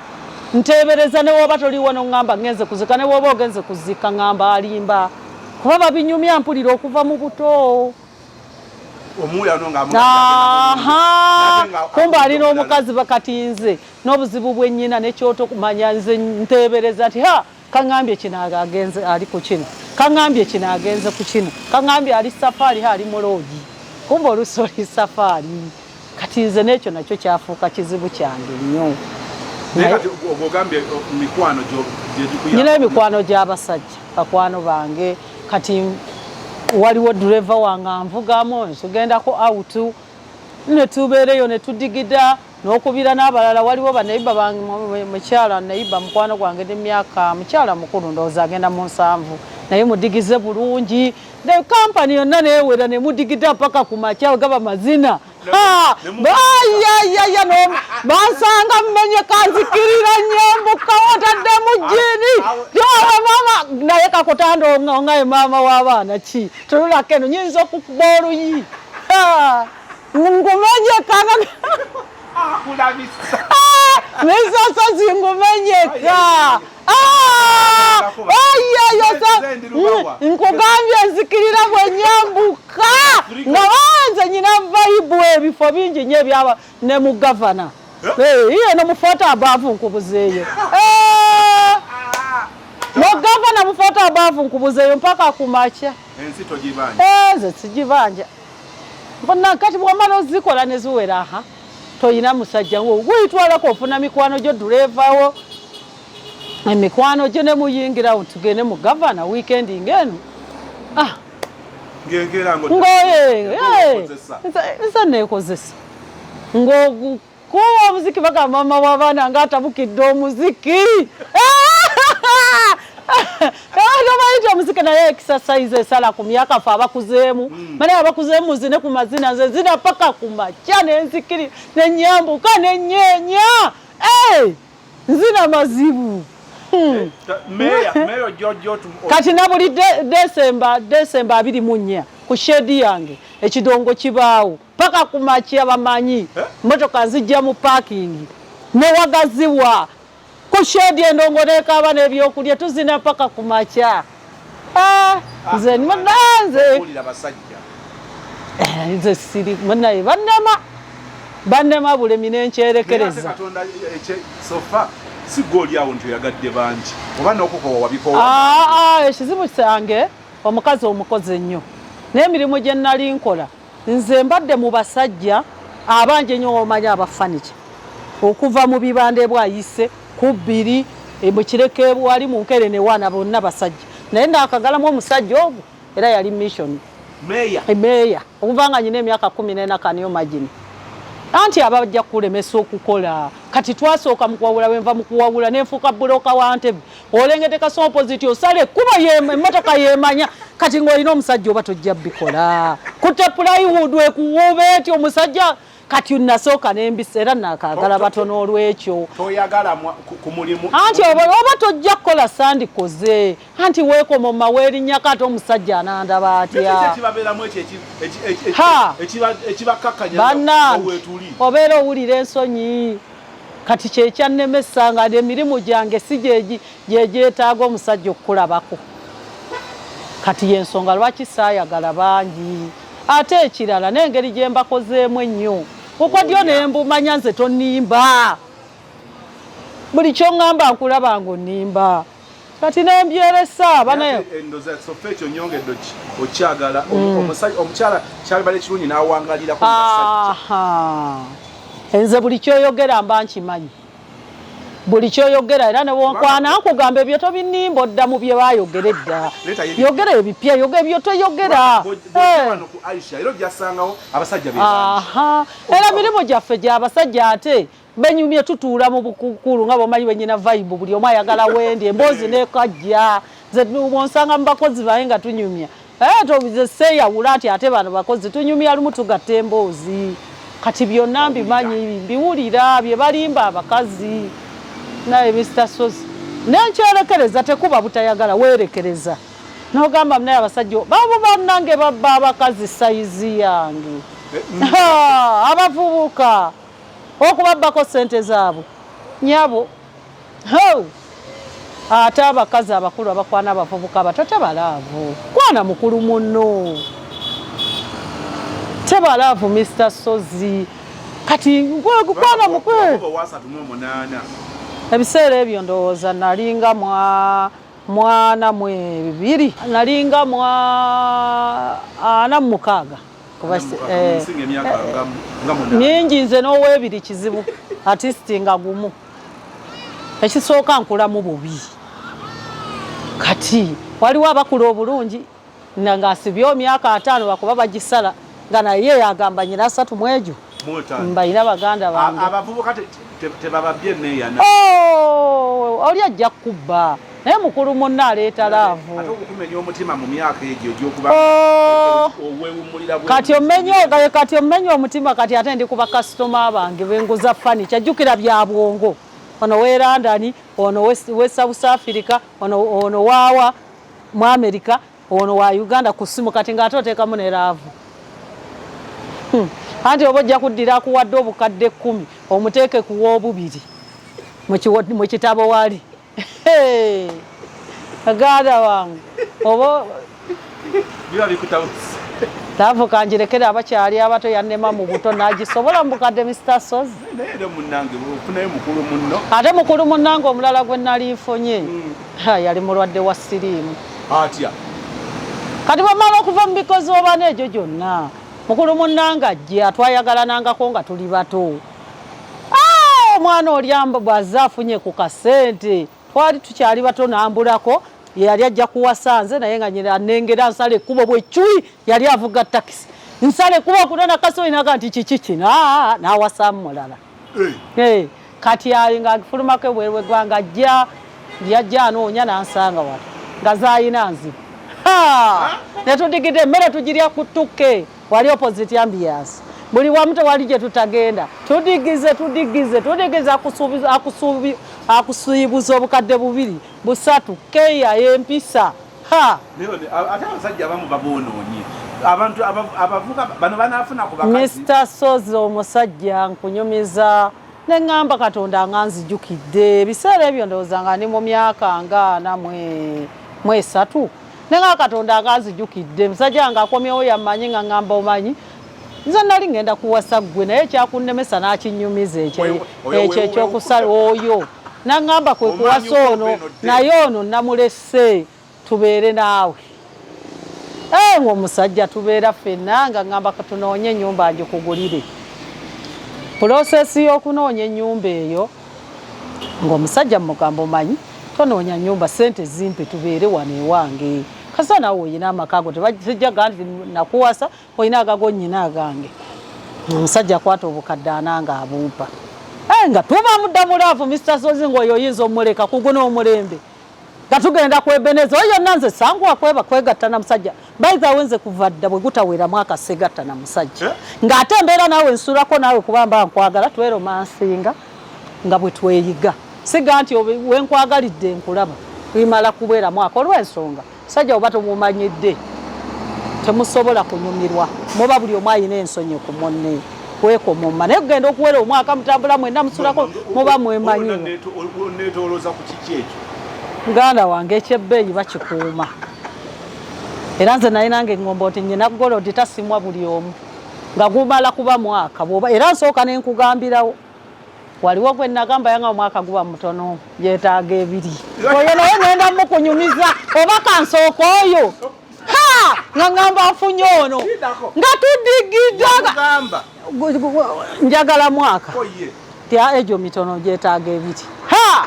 nteebereza ne woba toliwo n'oŋŋamba ngenze kuzika ne woba ogenze kuzika ŋŋamba alimba kuba babinyumya mpulira okuva mu buto kumba alina omukazi bakati nze n'obuzibu bwe nnyina nekyoto kumanya nze nteebereza nti ha kaŋŋambye kino agenze ali ku kino kaŋŋambye kino agenze ku kino kaŋŋambye ali safaari ha ali muloogi kumba oluusi oli safaari kati nze n'ekyo nakyo kyafuuka kizibu kyange nnyo. Nyina emikwano gy'abasajja bakwano bange kati waliwo dureva wange anvugamu tugendako out ne tubeereyo ne tudigida n'okubira n'abalala waliwo baneiba bange mukyala neiba mukwano gwange n'emyaka mukyala mukulu ndowooza agenda mu 70 naye mudigize bulungi ne kampani yonna neewera ne mudigida paka ku makya gaba mazina bansanga mmenyeka nzikirira nyambuka otadde mu jjiini yowe maama naye kakutanda ongaye maama w'abaana ki tunulako eno nyinza okukuba oluyi ngumenyeka misoso zingumenyeka nkugambye nzikirira bwe nyambuka nga banze nyina vayibu ebifo bingi nnyo ebyaba ne mu gavana iye no mufoto abaavu nkubuzeeyo mu gavana mufoto abaavu nkubuzeeyo mpaka ku makya nze sigibanja mbona kati bwomala ozikola ne ziwera aha toyina musajja wo guyitwalako ofuna mikwano gyo durevawo emikwano gyo ne muyingirawo tugende mu gavana weekend ng'eno nze neekozesa ng'okuwa omuziki bagamba mama w'abaana ng'atabukidde omuziki tomanyi omuziki naye exercise esala ku myaka fe abakuzeemu mane abakuzeemu nzine ku mazina nze nzina paka ku makya nenzikiri nenyambuka nenyeenya nzina mazibu. Kati na buli Desemba 24 ku shedi yange ekidongo kibaawo paka ku makya bamanyi motoka nzijja mu parking newagaziwa ku shedi endongo nekaaba n'ebyokulya tuzina paka ku makya. Nze nze siri naye bannema bulemi nenkyerekereza. Ekizibu kyange omukazi omukozi ennyo n'emirimu gye nali nkola nze mbadde mu basajja abangi ennyo omanyi abafanica okuva mu bibanda ebwayise ku bbiri mu kireke wali mu nkere ne waana bonna basajja naye naakagalamu omusajja ogwo era yali mission meya okuva nga nyina emyaka 14 kaniyo magini anti abajja kulemesa okukola kati twasooka mu kuwawula wenva mu kuwawula nenfuuka buloka wa Ntebe olengedde kasopoziti osala ekkubo emmotoka yemanya kati ng'olina omusajja oba tojja bikola kutte plywood ekuwuuba eti omusajja. Kati nasooka nembisa era nakaagala batono olw'ekyo. Toyagala ku mulimu. Anti oba tojja kukola sandikoze, anti weekomoma weerinnyako, ate omusajja anandaba atya? Kibabeeramu ekyo ekibakkakkanya. Bannange, obeera owulira ensonyi. Kati kyekyannemesa nga emirimu gyange si gyegyetaaga omusajja okukulabako. Kati yensonga lwaki saayagala bangi. Ate ekirala, n'engeri gye mbakozeemu ennyo, okwadyo ne mbumanya nze tonimba, buli kyoŋŋamba nkulaba ng'onnimba. Kati nembyeresa banaye. Endoza sofa ekyo nyongedde okyagala omukyala kyalibala ekirungi n'awangalirako. Aha, nze buli kyoyogera mba nkimanyi, buli kyoyogera. Era ne bwonkwana nkugamba ebyo tobinimba, odda mu bye bayogera edda. Yogera ebipya, yoga ebyo toyogera. Wano ku Aisha era ojjasangawo abasajja be bangi. Aha, era mirimu gyaffe gyabasajja, ate benyumye tutuula mu bukukulu nga bwomanyi benyina vibe, buli omu ayagala wendi emboozi nekajja. Nze bwonsanga mu bakozi bange nga tunyumya, nze seeyawula nti ate bano bakozi, tunyumya lumu tugatta emboozi. Kati byonna mbimanyi, mbiwulira bye balimba abakazi. Naye Mr Sozi, nenkyerekereza, tekuba butayagala, weerekereza nogamba naye abasajja babo bannange babba abakazi size yange. Ha, abavubuka okubabbako sente zaabwe nyabo. Ho! Ate abakazi abakulu abakwana abavubuka abato tebalaavu kwana mukulu munno, tebalaavu Mr Sozi. Kati kwana mukulu 38. Ebiseera ebyo ndowooza nalinga mwa 42, nalinga mwa 46. Kuba Nsinga emyaka nga 8. Mingi. Nze n'owebiri kizibu artist nga gumu. Ekisooka nkulamu bubi. Kati waliwo abakula obulungi ng'asibye emyaka 50 bakuba bagisala nga naye agamba nyina 30 mu egyo. 5. Mbalina baganda bange. Abavubuka tebababye neeyana. Oh, oli ajja kukubba naye mukulu munno aleeta love. Ate okukumenya omutima mu myaka egyo egyokuba Oh. owewummulira. Kati omenye omutima. Kati ate ndi ku bakasitoma bange benguza furniture, jjukira bya bwongo, ono we London, ono we South Africa, ono waawa mu America, ono wa Uganda ku ssimu. Kati ng'ate oteekamu ne love. Anti oba ojja kuddira akuwadde obukadde 10 omuteeke ku w'obubiri mu kitabo wali. Hey! Ganda wange oba Biba bikutabuse. Love kanjirekere abakyali abato, yannema mu buto nagisobola mu bukadde, Mr Sozi. Naye era munnange ofunayo mukulu munno. Ate mukulu munnange omulala gwe nali nfunye, ha, yali mulwadde wa siriimu. Atya? Kati bwemala okuva mu bikozi oba n'egyo gyonna, mukulu munnange ajja twayagalanangako nga tuli bato. Ah, omwana oli bw'azze afunye ku kasente, twali tukyali bato, nambulako yali ajja kuwasa nze, naye nga nyina nengera nsala ekkubo bwecwi, yali avuga takisi, nsala ekkubo okunona kasoyi naga nti kiki kino. Aa, n'awasaamu mulala. Eh, kati ali nga afulumako ebweru w'eggwanga ajja, yajja anoonya n'ansanga wano nga zaayina nzibu. Ha! Ne tudigidde emmere tugirya ku tukke wali opposite ambiance, buli wamu tewali gye tutagenda, tudigize tudigize tudigize, akusuubuza obukadde 2 3 keya y'empisa. Ha! Naye ate abasajja abamu baboonoonye abantu abavuka bano banaafuna ku bakazi. Mr Sozi, omusajja nkunyumiza ne ŋŋamba Katonda nga nzijukidde ebiseera ebyo, ndowooza nga ndi mu myaka nga 43, ne ŋŋamba Katonda nga nzijukidde musajja nga akomyewo yammanyi nga ŋŋamba omanyi nze nali ŋŋenda kuwasa ggwe, naye ekyakunnemesa n'akinyumiza ekyo Oyo ekyo ekyokusala oyo naŋŋamba kwe Omanyi kuwasa ono okuva eno dde. Naye ono namulese tubeere naawe. Eh, ng'omusajja tubeera ffenna nga ŋŋamba tunoonye ennyumba ngikugulire. Process y'okunoonya ennyumba eyo ng'omusajja mugamba omanyi tonoonya nnyumba, ssente zimpe tubeere wano ewange, kasita naawe oyina amaka go, tebajja gaa nti nakuwasa, olina agago nnyina agange. Omusajja akwata obukadde 40 nga abumpa. Eh, nga tuba mudda mu love, Mr Sozi, ng'oyo oyinza omuleka kuguno omulembe. Nga tugenda ku Ebeneza oyo yonna nze sanguwa kweba kwegatta na musajja. By the way nze kuva dda bwe gutawera mwaka segatta na musajja. Eh? Ng'ate embeera naawe nsulako naawe kuba mba nkwagala tweromansinga nga bwe tweyiga. Siga nti we nkwagalidde nkulaba limala kubeera mwaka olw'ensonga musajja oba tomumanyidde temusobola kunyumirwa muba buli omu alina ensonyi ku munne kwekomoma naye kugenda okuwera omwaka mutambula mwenna musulako muba mwemanyi. Onetolooza ku kiki ekyo? Muganda wange ekyebbeeyi bakikuuma era nze naye nange ngomba nti nyina golodi tasimwa buli omu nga gumala kuba mwaka bwoba era nsooka ne nkugambirawo waliwo gwe nagamba yanga omwaka guba mutono yetaaga ebiri oyo naye ngenda mukunyumiza oba kansooka oyo ha nga ngamba nfunye ono nga tudigidda njagala mwaka tya egyo mitono gyetaaga ebiri ha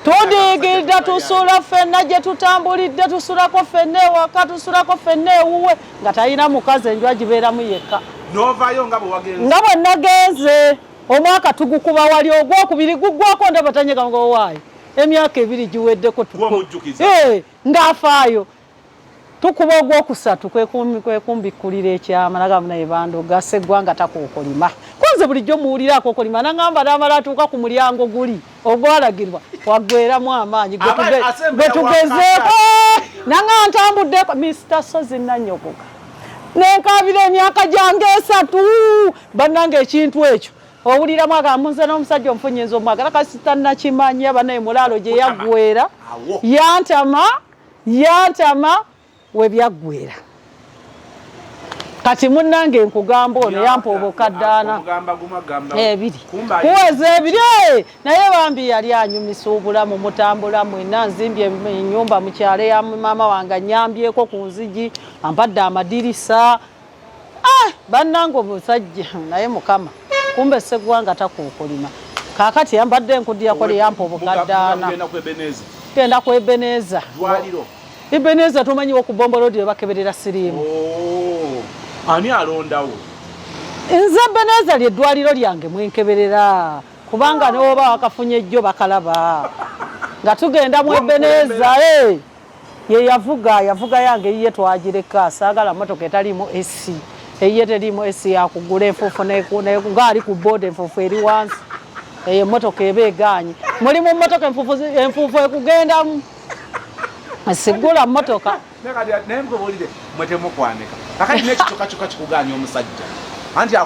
tudigidda tusula ffenna gye tutambulidde tusulako ffenna ewaka tusulako ffenna ewuwe nga talina mukazi enju agibeeramu yekka n'ovaayo nga bwe wagenze nga bwe nagenze omwaka tugukuba wali ogwokubiri guggwako ndaba tanyega nga owaayo emyaka ebiri giweddeko ng'afaayo tukuba ogwokusatu kwekumbikkulira ekyama nagamba naye bandoga seggwanga takuukolima konze bulijjo muwulira akokolima nangamba namala atuuka ku mulyango guli ogwalagirwa waggweramu amaanyi gwe tugezeeko nanga ntambuddeko Mr. Sozi nanyogoga nenkabira emyaka gyange esatu bannange ekintu ekyo owuliramu agamba nze n'omusajja omufu nyinza omwagala kasita nakimanya banaye mulaalo gye yaggwera yantama yantama we byaggwera kati munnange nkugamba ono yampa obukadde ana ebiri kuweza ebiri naye bambi yali anyumisa obulamu mutambula mwenna nzimbye ennyumba mu kyalo ya maama wange anyambyeko ku nzigi ampadde amadirisa ah, bannange omusajja naye mukama kumbe seggwanga takuukulima kaakati yambadde enkudyako lye yampa obukadde ana genda ku Ebeneza. Ebeneza tomanyiwo ku Bombo Road webakeberera siriimu. Oh, ani alondawo? Nze Ebeneza lyeddwaliro lyange mwenkeberera kubanga newoba wakafunye ejjo bakalaba nga tugenda mu Ebeneza eh, ye yavuga yavuga yange yiye twagireka saagala motoka etaliimu AC eyiye teriimu AC yakugula enfuufu ngaali ku boda enfuufu eri wansi eyo emotoka eba egaanye muli mu motoka enfuufu ekugendamu sigula motoka naye nkubuulire mwe temukwanika kakati nekituka kyokka kikuganya omusajja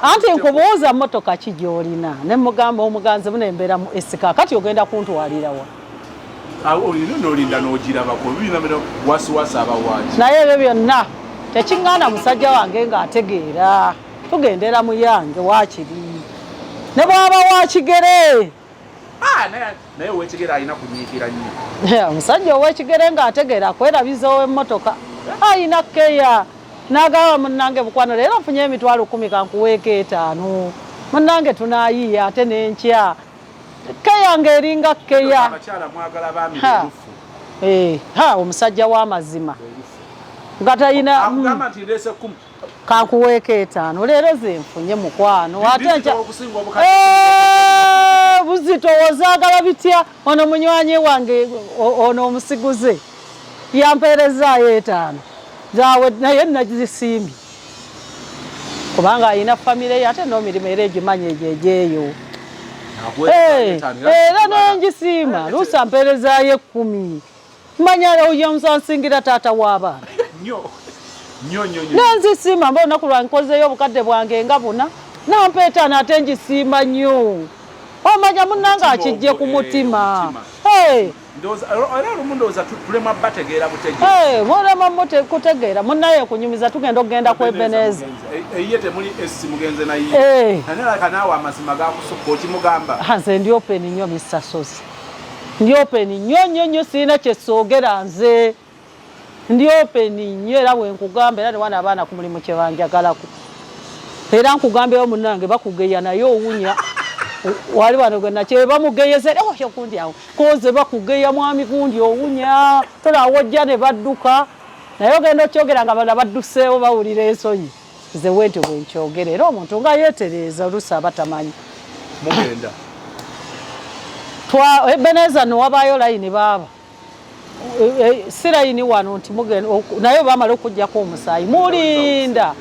anti nkubuuza motoka ki gy'olina ne mugamba omuganzi buna embeera mu esika kati ogenda kuntwalirawa olina nolinda n'ogirabako bibina wasiwasi abawaaki naye ebyo byonna tekiŋŋaana musajja wange ng'ategeera tugendera mu yange waakiri ne bw'aba wakigere ah, naye owekigere alina kunyiikira nnyo omusajja owekigere ng'ategeera kwerabiza ow'emmotoka alina keya n'agamba munnange bukwano leero nfunye emitwalo 10 kankuweeko 5 munnange tunaayiiya ate n'enkya keya ng'eringa keya abakyala mwagala baami berufu eh, ha omusajja w'amazima nga talina akugamba nti ndeese 10 kankuweeko 5 leero zenfunye mukwano ate nkya buzito ozaagala bitya ono munywanyi wange ono omusiguze yampeerezaayo 5 zaawe naye nazisimbye kubanga alina famire ye ate n'omirimu era egimanyi egyo egyeyo era nengisiima luusi ampeerezaayo 10 manya oyo nsingira taata w'abaana nenzisiima mba olunaku lwange nkozeeyo obukadde bwange nga buna nampa 5 ate ngisiima nnyo omanya munnange akijje ku mutima era olumu ndowooza tulema bategeera butegeera mulema kutegeera munnaye kunyumiza tugenda okugenda ku Ebeneza eyiye temuli esi mugenze naye naye naawe amazima gakusukka okimugamba nze ndi open nnyo Mr. Sozi ndi open nnyo nnyo nnyo sirina kyesoogera nze ndi open nnyo era bwe nkugamba era ne wana abaana ku mulimu kye banjagalako era nkugambeyo munnange bakugeya naye owunya wali wano gwe nakye bamugeyeza oyo gundi awo koze bakugeya mwami gundi owunya tolaawo ojja ne badduka naye ogenda okyogera nga bana badduseewo bawulira ensonyi nze wentyo bwe nkyogera era omuntu nga yeetereeza oluusi aba tamanyi mugenda Ebeneza no wabaayo layini baaba Sirayini wano nti mugenda naye bamala okuggyako omusaayi mulinda.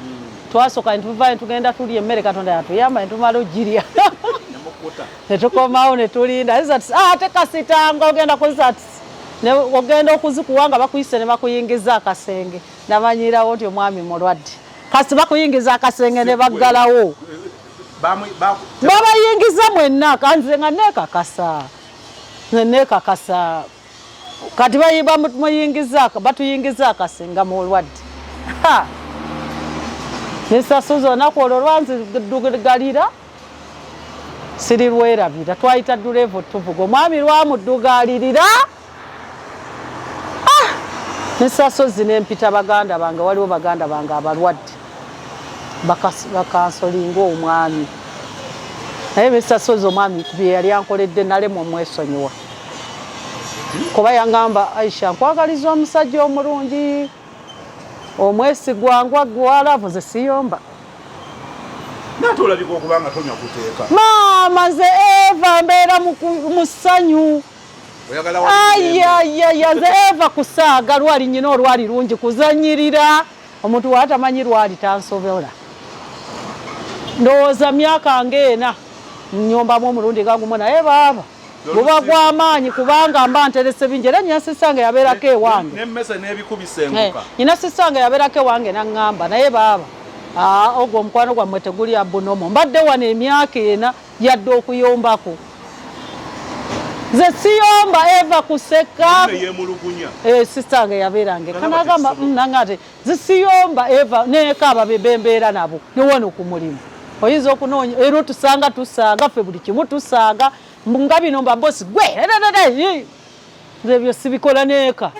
Twasooka ne tuvayo ne tugenda tulya emmere, Katonda yatuyamba ne tumala ogirya ne tukomawo ne tulinda results. Ah, ate kasitanga ogenda ku results ne ogenda okuzikuwa nga bakuyise ne bakuyingiza akasenge, namanyirawo nti omwami mulwadde. Kasi bakuyingiza akasenge ne baggalawo, babayingiza mwenna. Kanze nga neekakasa, nga neekakasa kati muyingiza, batuyingiza akasenge mulwadde. Ha! Nesasuza olunaku olwo lwanzigalira, sirirwerabira. Twayita duleeva tuvuga, omwami lwamuddugalirira. Ah! Nesasozi nempita baganda bange, waliwo baganda bange abalwadde, bakansolinga omwami. Naye Mr. Sozi, omwami bye yali ankoledde nalema omwesonyiwa, kuba yangamba, "Aisha, nkwagaliza omusajja omulungi omwesigwa ngwa gwalavu." Nze siyomba. Naate olabika okuba nga tonywa kuteeka. Maama, nze eva mbeera mu ssanyu. Oyagala. Ayayaya, nze eva kusaaga lwali nyina olwali lungi kuzanyirira omuntu watamanyi lwali tansobola. Ndowooza myaka ng'ena nyombamu omulundi nga gumu, naye baaba guba gw'amaanyi kubanga mba nterese bingi. Era nyina sisange yabeerako ewange. Nemmese n'ebikubisenguka. Nyina sisange yabeerako ewange naŋŋamba, "Naye baaba, ogwo omukwano gwammwe teguli abunomo. Mbadde wano emyaka 4, yadde okuyombako nze siyomba." Eva kuseka. Yemulugunya. Sistange yabeerange kanagamba nanga ati zisiyomba eva nekaaba bembeera nabo newano ku mulimu oyinza okunoonya era otusanga tusaaga ffe buli kimu tusaaga nga bino mba bosi gwe nze ebyo sibikola neeka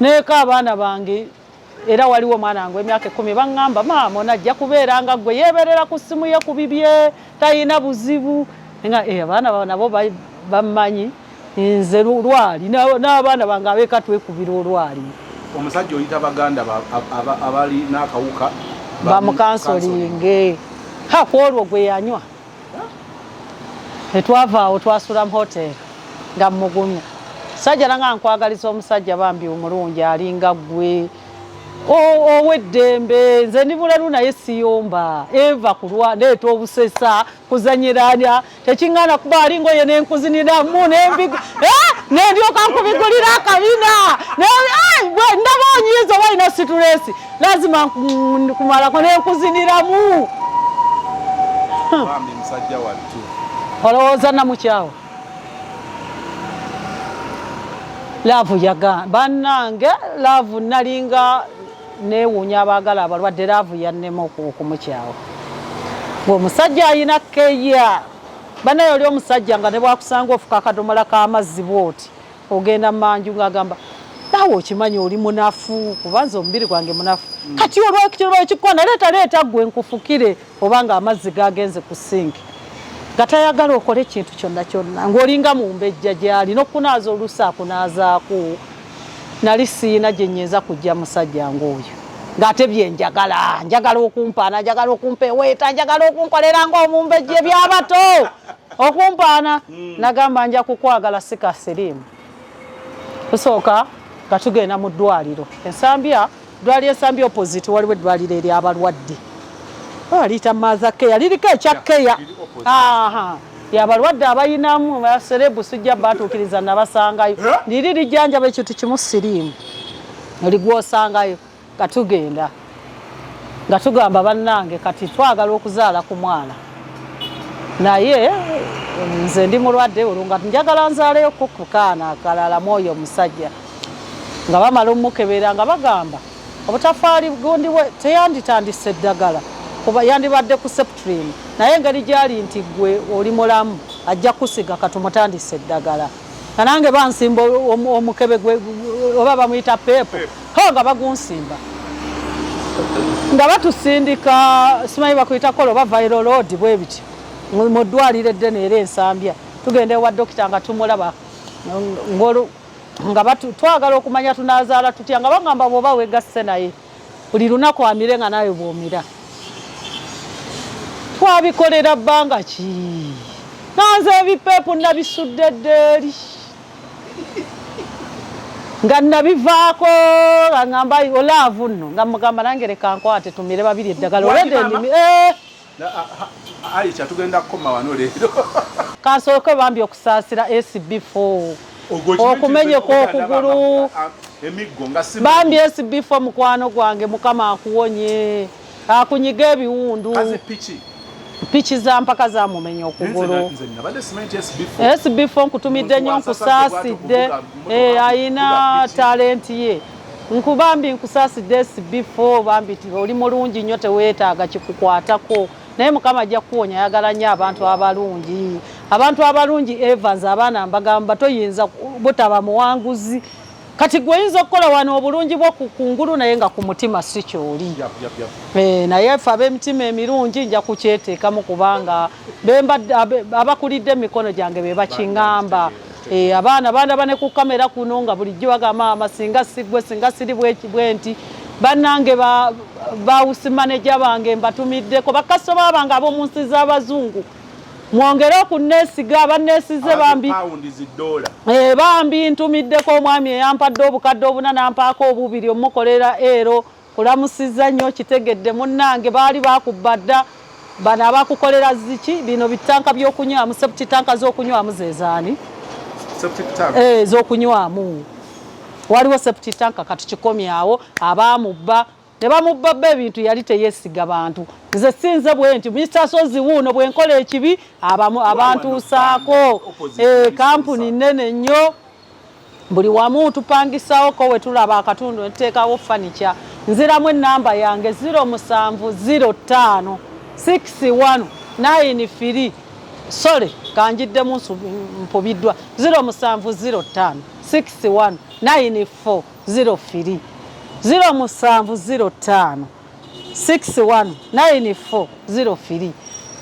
neeka abaana bange. Era waliwo omwana wange w'emyaka 10, baŋŋamba, "Maama, ono ajja kubeera nga ggwe, yeeberera ku ssimu ye ku bibye, talina buzibu." Nga abaana nabo bammanyi nze lwali n'abaana bange abeeka twekubira olwali. Omusajja oyita baganda abali n'akawuka. Bamukansolinge. Ha, ku olwo gwe yanywa tetwavaawo, twasula mu hotel nga mugumya sajja nanga nkwagaliza omusajja bambi omulungi alinga ggwe ow'eddembe. Nze ndi bulalu naye siyomba, eva kulwa ndeeta obusesa kuzanyiranya tekiŋŋaana kuba alinga oyo nenkuziniramu nendyoka nkubigulira akabina. Ndaba onyiiza oba olina stress, lazima kumalako nenkuziniramu. Bambi musajja wattu. Olowooza namukyawa love yaga bannange love nalinga neewuunya abaagala abalwadde. Love yannema okumukyawa ng'omusajja ayina keya bannaye. Oli omusajja nga ne bwakusanga ofuka akadomola k'amazzi bwoti ogenda manju ng'agamba, "Naawe okimanyi oli munafu, kubanza omubiri gwange munafu. Kati olwekitiba ekikwana leeta leeta gwe nkufukire," oba nga amazzi gagenze ku sinki, nga tayagala okole ekintu kyonna kyonna, ng'olinga mumbejja gyali n'okunaaza oluusi akunaazaako. Nali siina gye nnyinza kujja musajja ng'oyo ng'ate bye njagala, njagala okumpaana, njagala okumpa eweeta, njagala okunkolera ng'omumbejja ebyabato okumpaana. Nagamba nja kukwagala si kasiriimu. Tusooka nga tugenda mu ddwaliro Ensambya, ddwaliro Ensambya opposite waliwo eddwaliro eryabalwadde baliyita Mother Care, liriko ekya care. Aha, yabalwadde abayinamu baserebu sijja batuukiriza nabasangayo. Liri lijjanjaba ekintu kimu, siriimu ligwosangayo. Nga tugenda nga tugamba, "Bannange, kati twagala okuzaala ku mwana, naye nze ndi mulwadde, olwo nga njagala nzaaleyo ku kaana akalala mwoyo." Omusajja nga bamala omukebera nga bagamba obutafaali gundi bwe teyanditandise eddagala kuba yandibadde ku Septrin, naye engeri gyali nti gwe oli mulamu ajja kusiga, katumutandise eddagala. Nga nange bansimba omukebe gwe oba bamuyita PEP ho, nga bagunsimba nga batusindika, simanyi bakuyita kola oba viral load bwe biti mu ddwaliro eddene era Ensambya. Tugenda ewa dokita nga tumulaba nga twagala okumanya tunazaala tutya, nga bagamba bw'oba wegasse naye buli lunaku amire nga naawe bw'omira. Twabikolera bbanga ki nanze ebipeepu nabisudde dda eri. Nga nabivaako nga ngamba olaavu nno nga mugamba nange leka nkwate tumire babiri eddagala olwedde ndimi eh! Aisha tugenda kukoma wano leero. Kansooke bambi okusaasira SB4 okumenyeka okugulu bambi SB4 mukwano gwange mukama akuwonye akunyiga ebiwundu piki za mpaka zamumenya okugulu SB4 nkutumidde nnyo nkusaasidde eh, ayina talenti ye nkubambi nkusaasidde SB4 bambi oli mulungi nnyo teweetaaga kikukwatako naye mukama ajja kukuwonya ayagala nnyo abantu abalungi abantu abalungi Evans abaana mbagamba toyinza butaba muwanguzi kati gwe oyinza okukola wano obulungi bwo ku kungulu naye nga ku mutima si kyoli eh, naye ffe ab'emitima emirungi nja kukyeteekamu kubanga abakulidde emikono gyange be bakiŋŋamba eh, abaana bandaba ne ku kamera kuno nga bulijjo bagamba maama singa siggwe singa siri bwenti bannange bawusi maneja bange mbatumiddeko bakasitoma bange ab'omu nsi z'abazungu mwongere okunneesiga banneesize bambi eh, bambi ntumiddeko omwami eyampadde obukadde obuna nampaako obubiri omukolera ero kulamusizza nnyo kitegedde munnange baali bakubba dda bano abakukolera ziki bino bitanka by'okunywamu septic tanka z'okunywamu zezaani eh, z'okunywamu waliwo septic tanka katukikomyawo abaamubba ne bamubbabba ebintu yali teyesiga bantu nze sinze bwe nti Mr. Sozi wuuno bwe nkola ekibi abantuusaako eh, kampuni nnene nnyo buli wamu tupangisawo ko we tulaba akatundu ne tuteekawo fanica nziramu ennamba yange 0705 61 93 sole kanjiddemu mpubiddwa 0705 61 94 03 0705 619403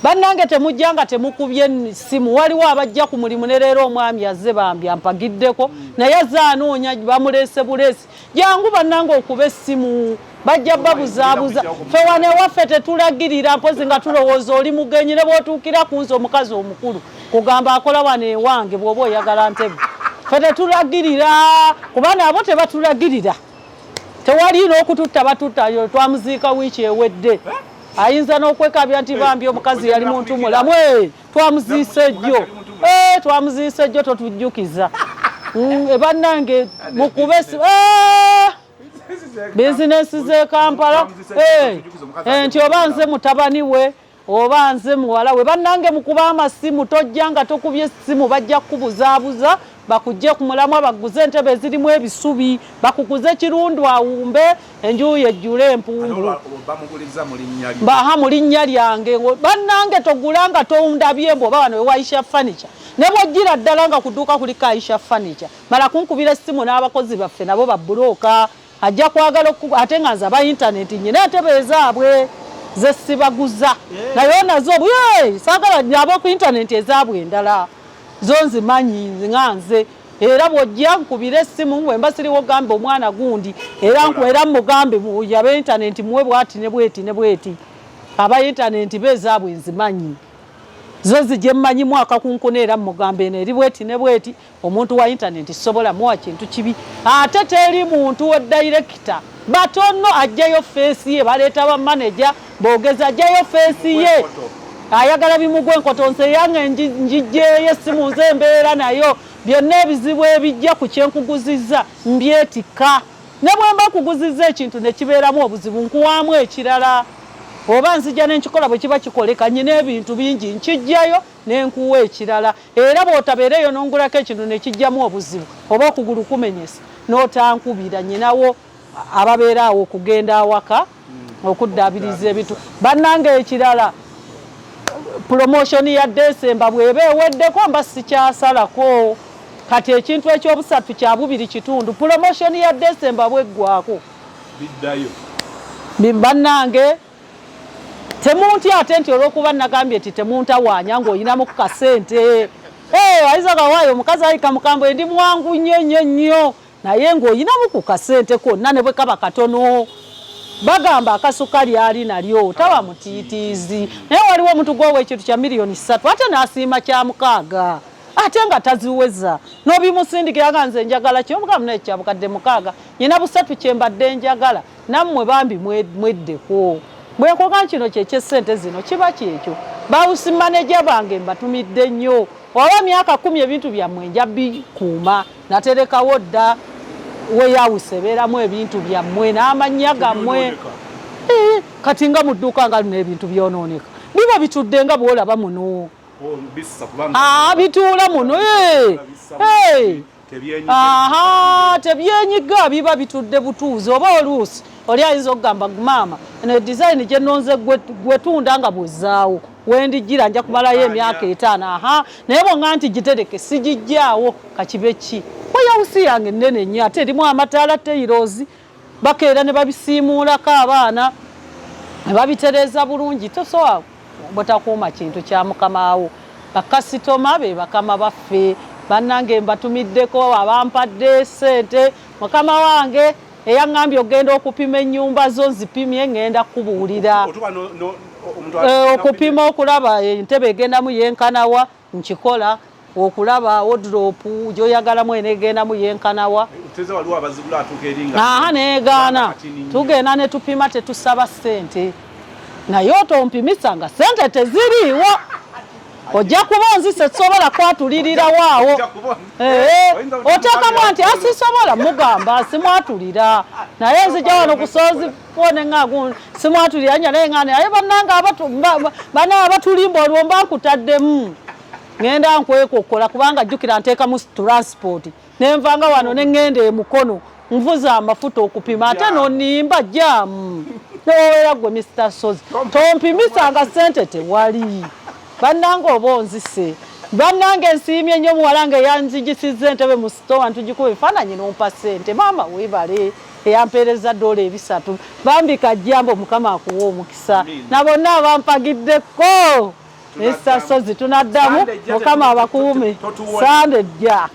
bannange temujja nga temukubye ssimu waliwo abajja ku mulimu ne leero omwami azze bambi ampagiddeko naye azze anoonya bamuleese buleesi jangu bannange okuba essimu bajja babuzaabuza ffe wano ewaffe tetulagirira mpozi nga tulowooza oli mugenyi ne bw'otuukira ku nze omukazi omukulu kugamba akola wano ewange bw'oba oyagala ntebe ffe tetulagirira kuba nabo tebatulagirira tewali n'okututta batutta yo twamuziika wiiki ewedde ayinza n'okwekabya nti bambi omukazi yali muntu mulamu eh, twamuziise jjo eh, twamuziise jjo totujjukiza mm, eh, bannange mukube bizinensi z'e Kampala nti oba nze mutabani we oba nze muwala we bannange mukuba amasimu tojja nga tokubye essimu bajja kukubuzaabuza bakujje ku mulamwa baguze entebe ezirimu ebisubi bakukuze kirundu awumbe enju ye ejjule empungu baha mu linnya lyange bannange togula nga tondabye mbu oba wano wewaisha furniture ne bwojjira ddala nga kuduuka kuliko aisha furniture mala kunkubira essimu n'abakozi baffe nabo babbulooka ajja kwagala ate nga nze aba intaneti nyina entebe ezaabwe zesibaguza eh. naye nazo saagala ab'oku intaneti ezaabwe endala zo nzimanyi nga nze era bw'ojja nkubira essimu bwe mba siriwo gambe omwana gundi era era mugambe yabe intaneti muwe bwati ne bweti ne bweti aba intaneti be ezaabwe nzimanyi zo zijje mmanyimu akakunkuna era mugambe eno eri bweti ne bweti omuntu wa intaneti sobola muwa kintu kibi ate teri muntu wa director batono ajjayo feesi ye baleeta ba manager boogeza ajjayo feesi ye ayagala bimugwa enkoto nze yange njijjeeyo essimu nze embeera nayo byonna ebizibu ebijja ku kyenkuguzizza mbyetikka ne bwe mba kuguzizza ekintu ne kibeeramu obuzibu nkuwaamu ekirala oba nzija ne nkikola bwe kiba kikoleka nyina ebintu bingi nkijjayo ne nkuwa ekirala era bw'otabeereyo n'ongulako ekintu ne kijjamu obuzibu oba okugulu kumenyese n'otankubira nyinawo ababeera awo okugenda awaka hmm. okuddaabiriza ebintu bannange ekirala promotion ya December bw'eba eweddeko mba sikyasalako kati ekintu ekyobusatu kya bubiri kitundu promotion ya December bweggwako biddayo bannange temuntya ate nti olwokuba nagambye nti temuntawaanya ng'olinamu ku kasente eh, ayinza kawaayo omukazi ayika mukambwe ndi mwangu nnyo nnyo nnyo naye ng'olinamu ku kasente konna ne bwe kaba katono bagamba akasukali ali nalyo taba mutiitiizi naye waliwo omuntu gwowa ekintu kya miliyoni ssatu ate n'asiima kya mukaaga. Ate nga taziweza n'obimusindikira nga nze njagala kyomugamu naye kya bukadde 6, nyina 3 kyembadde njagala. Nammwe bambi mweddeko. Bwe nkoga kino kyekyessente zino kiba kyekyo. Ba house manager bange mbatumidde nnyo. Oba myaka 10 ebintu byammwe nja bikuuma, naterekawo dda warehouse ebeeramu ebintu byammwe n'amannya gammwe. Kati nga mu dduuka nga lino ebintu byonooneka, biba bitudde nga bw'olaba muno. Bituula muno. Aha, tebyenyiga, biba bitudde butuuzi. Oba oluusi oli ayinza okugamba, maama, eno design gye nnonze gwetunda nga bw'ozzaawo wendijjira nja kumalayo emyaka 5. Aha, naye bwonga nti gitereke sigijjaawo kakibe ki. Warehouse yange nnene nnyo, ate erimu amataala, tiles, bakeera ne babisiimuulako abaana ne babitereeza bulungi. Tosobola butakuuma kintu kya mukamaawo. Bakasitoma be bakama baffe. Bannange mbatumiddeko abampadde ssente. Mukama wange eyaŋŋambye ogenda okupima ennyumba zo, nzipimye, ŋŋenda kubuulira. Okupima okulaba entebe egendamu yenkanawa, nkikola. Okulaba wardrobe gy'oyagalamu eneegendamu yenkanawa. Aha, neegaana. Tugenda ne tupima, tetusaba ssente, naye otompimisa nga ssente teziriiwo, ojja kuba onzise. Sobola kwatulirirawo awo, oteekamu nti asisobola mugamba simwatulira, naye nzija wano ku Sozi fone nga simwatulira nya, naye nga naye bannange bana abatulimba, olwo mba nkutaddemu, ŋŋenda nkwekokkola, kubanga jjukira nteekamu transport, nenvanga wano ne ŋŋenda emukono nvuza amafuta okupima, ate nonimba jam nowera. Gwe Mr Sozi, tompimisanga ssente tewali. Bannange oba onzise. Bannange nsiimye nnyo muwala nga eyanzigisizza entebe mu sitowa, ntugikuba ebifaananyi nompa ssente. Maama weebale, eyampeereza $300. Bambi kajjambo, Mukama akuwa omukisa na bonna abampagiddeko. Mr Sozi, tunaddamu. Mukama abakuume. Sande ejja.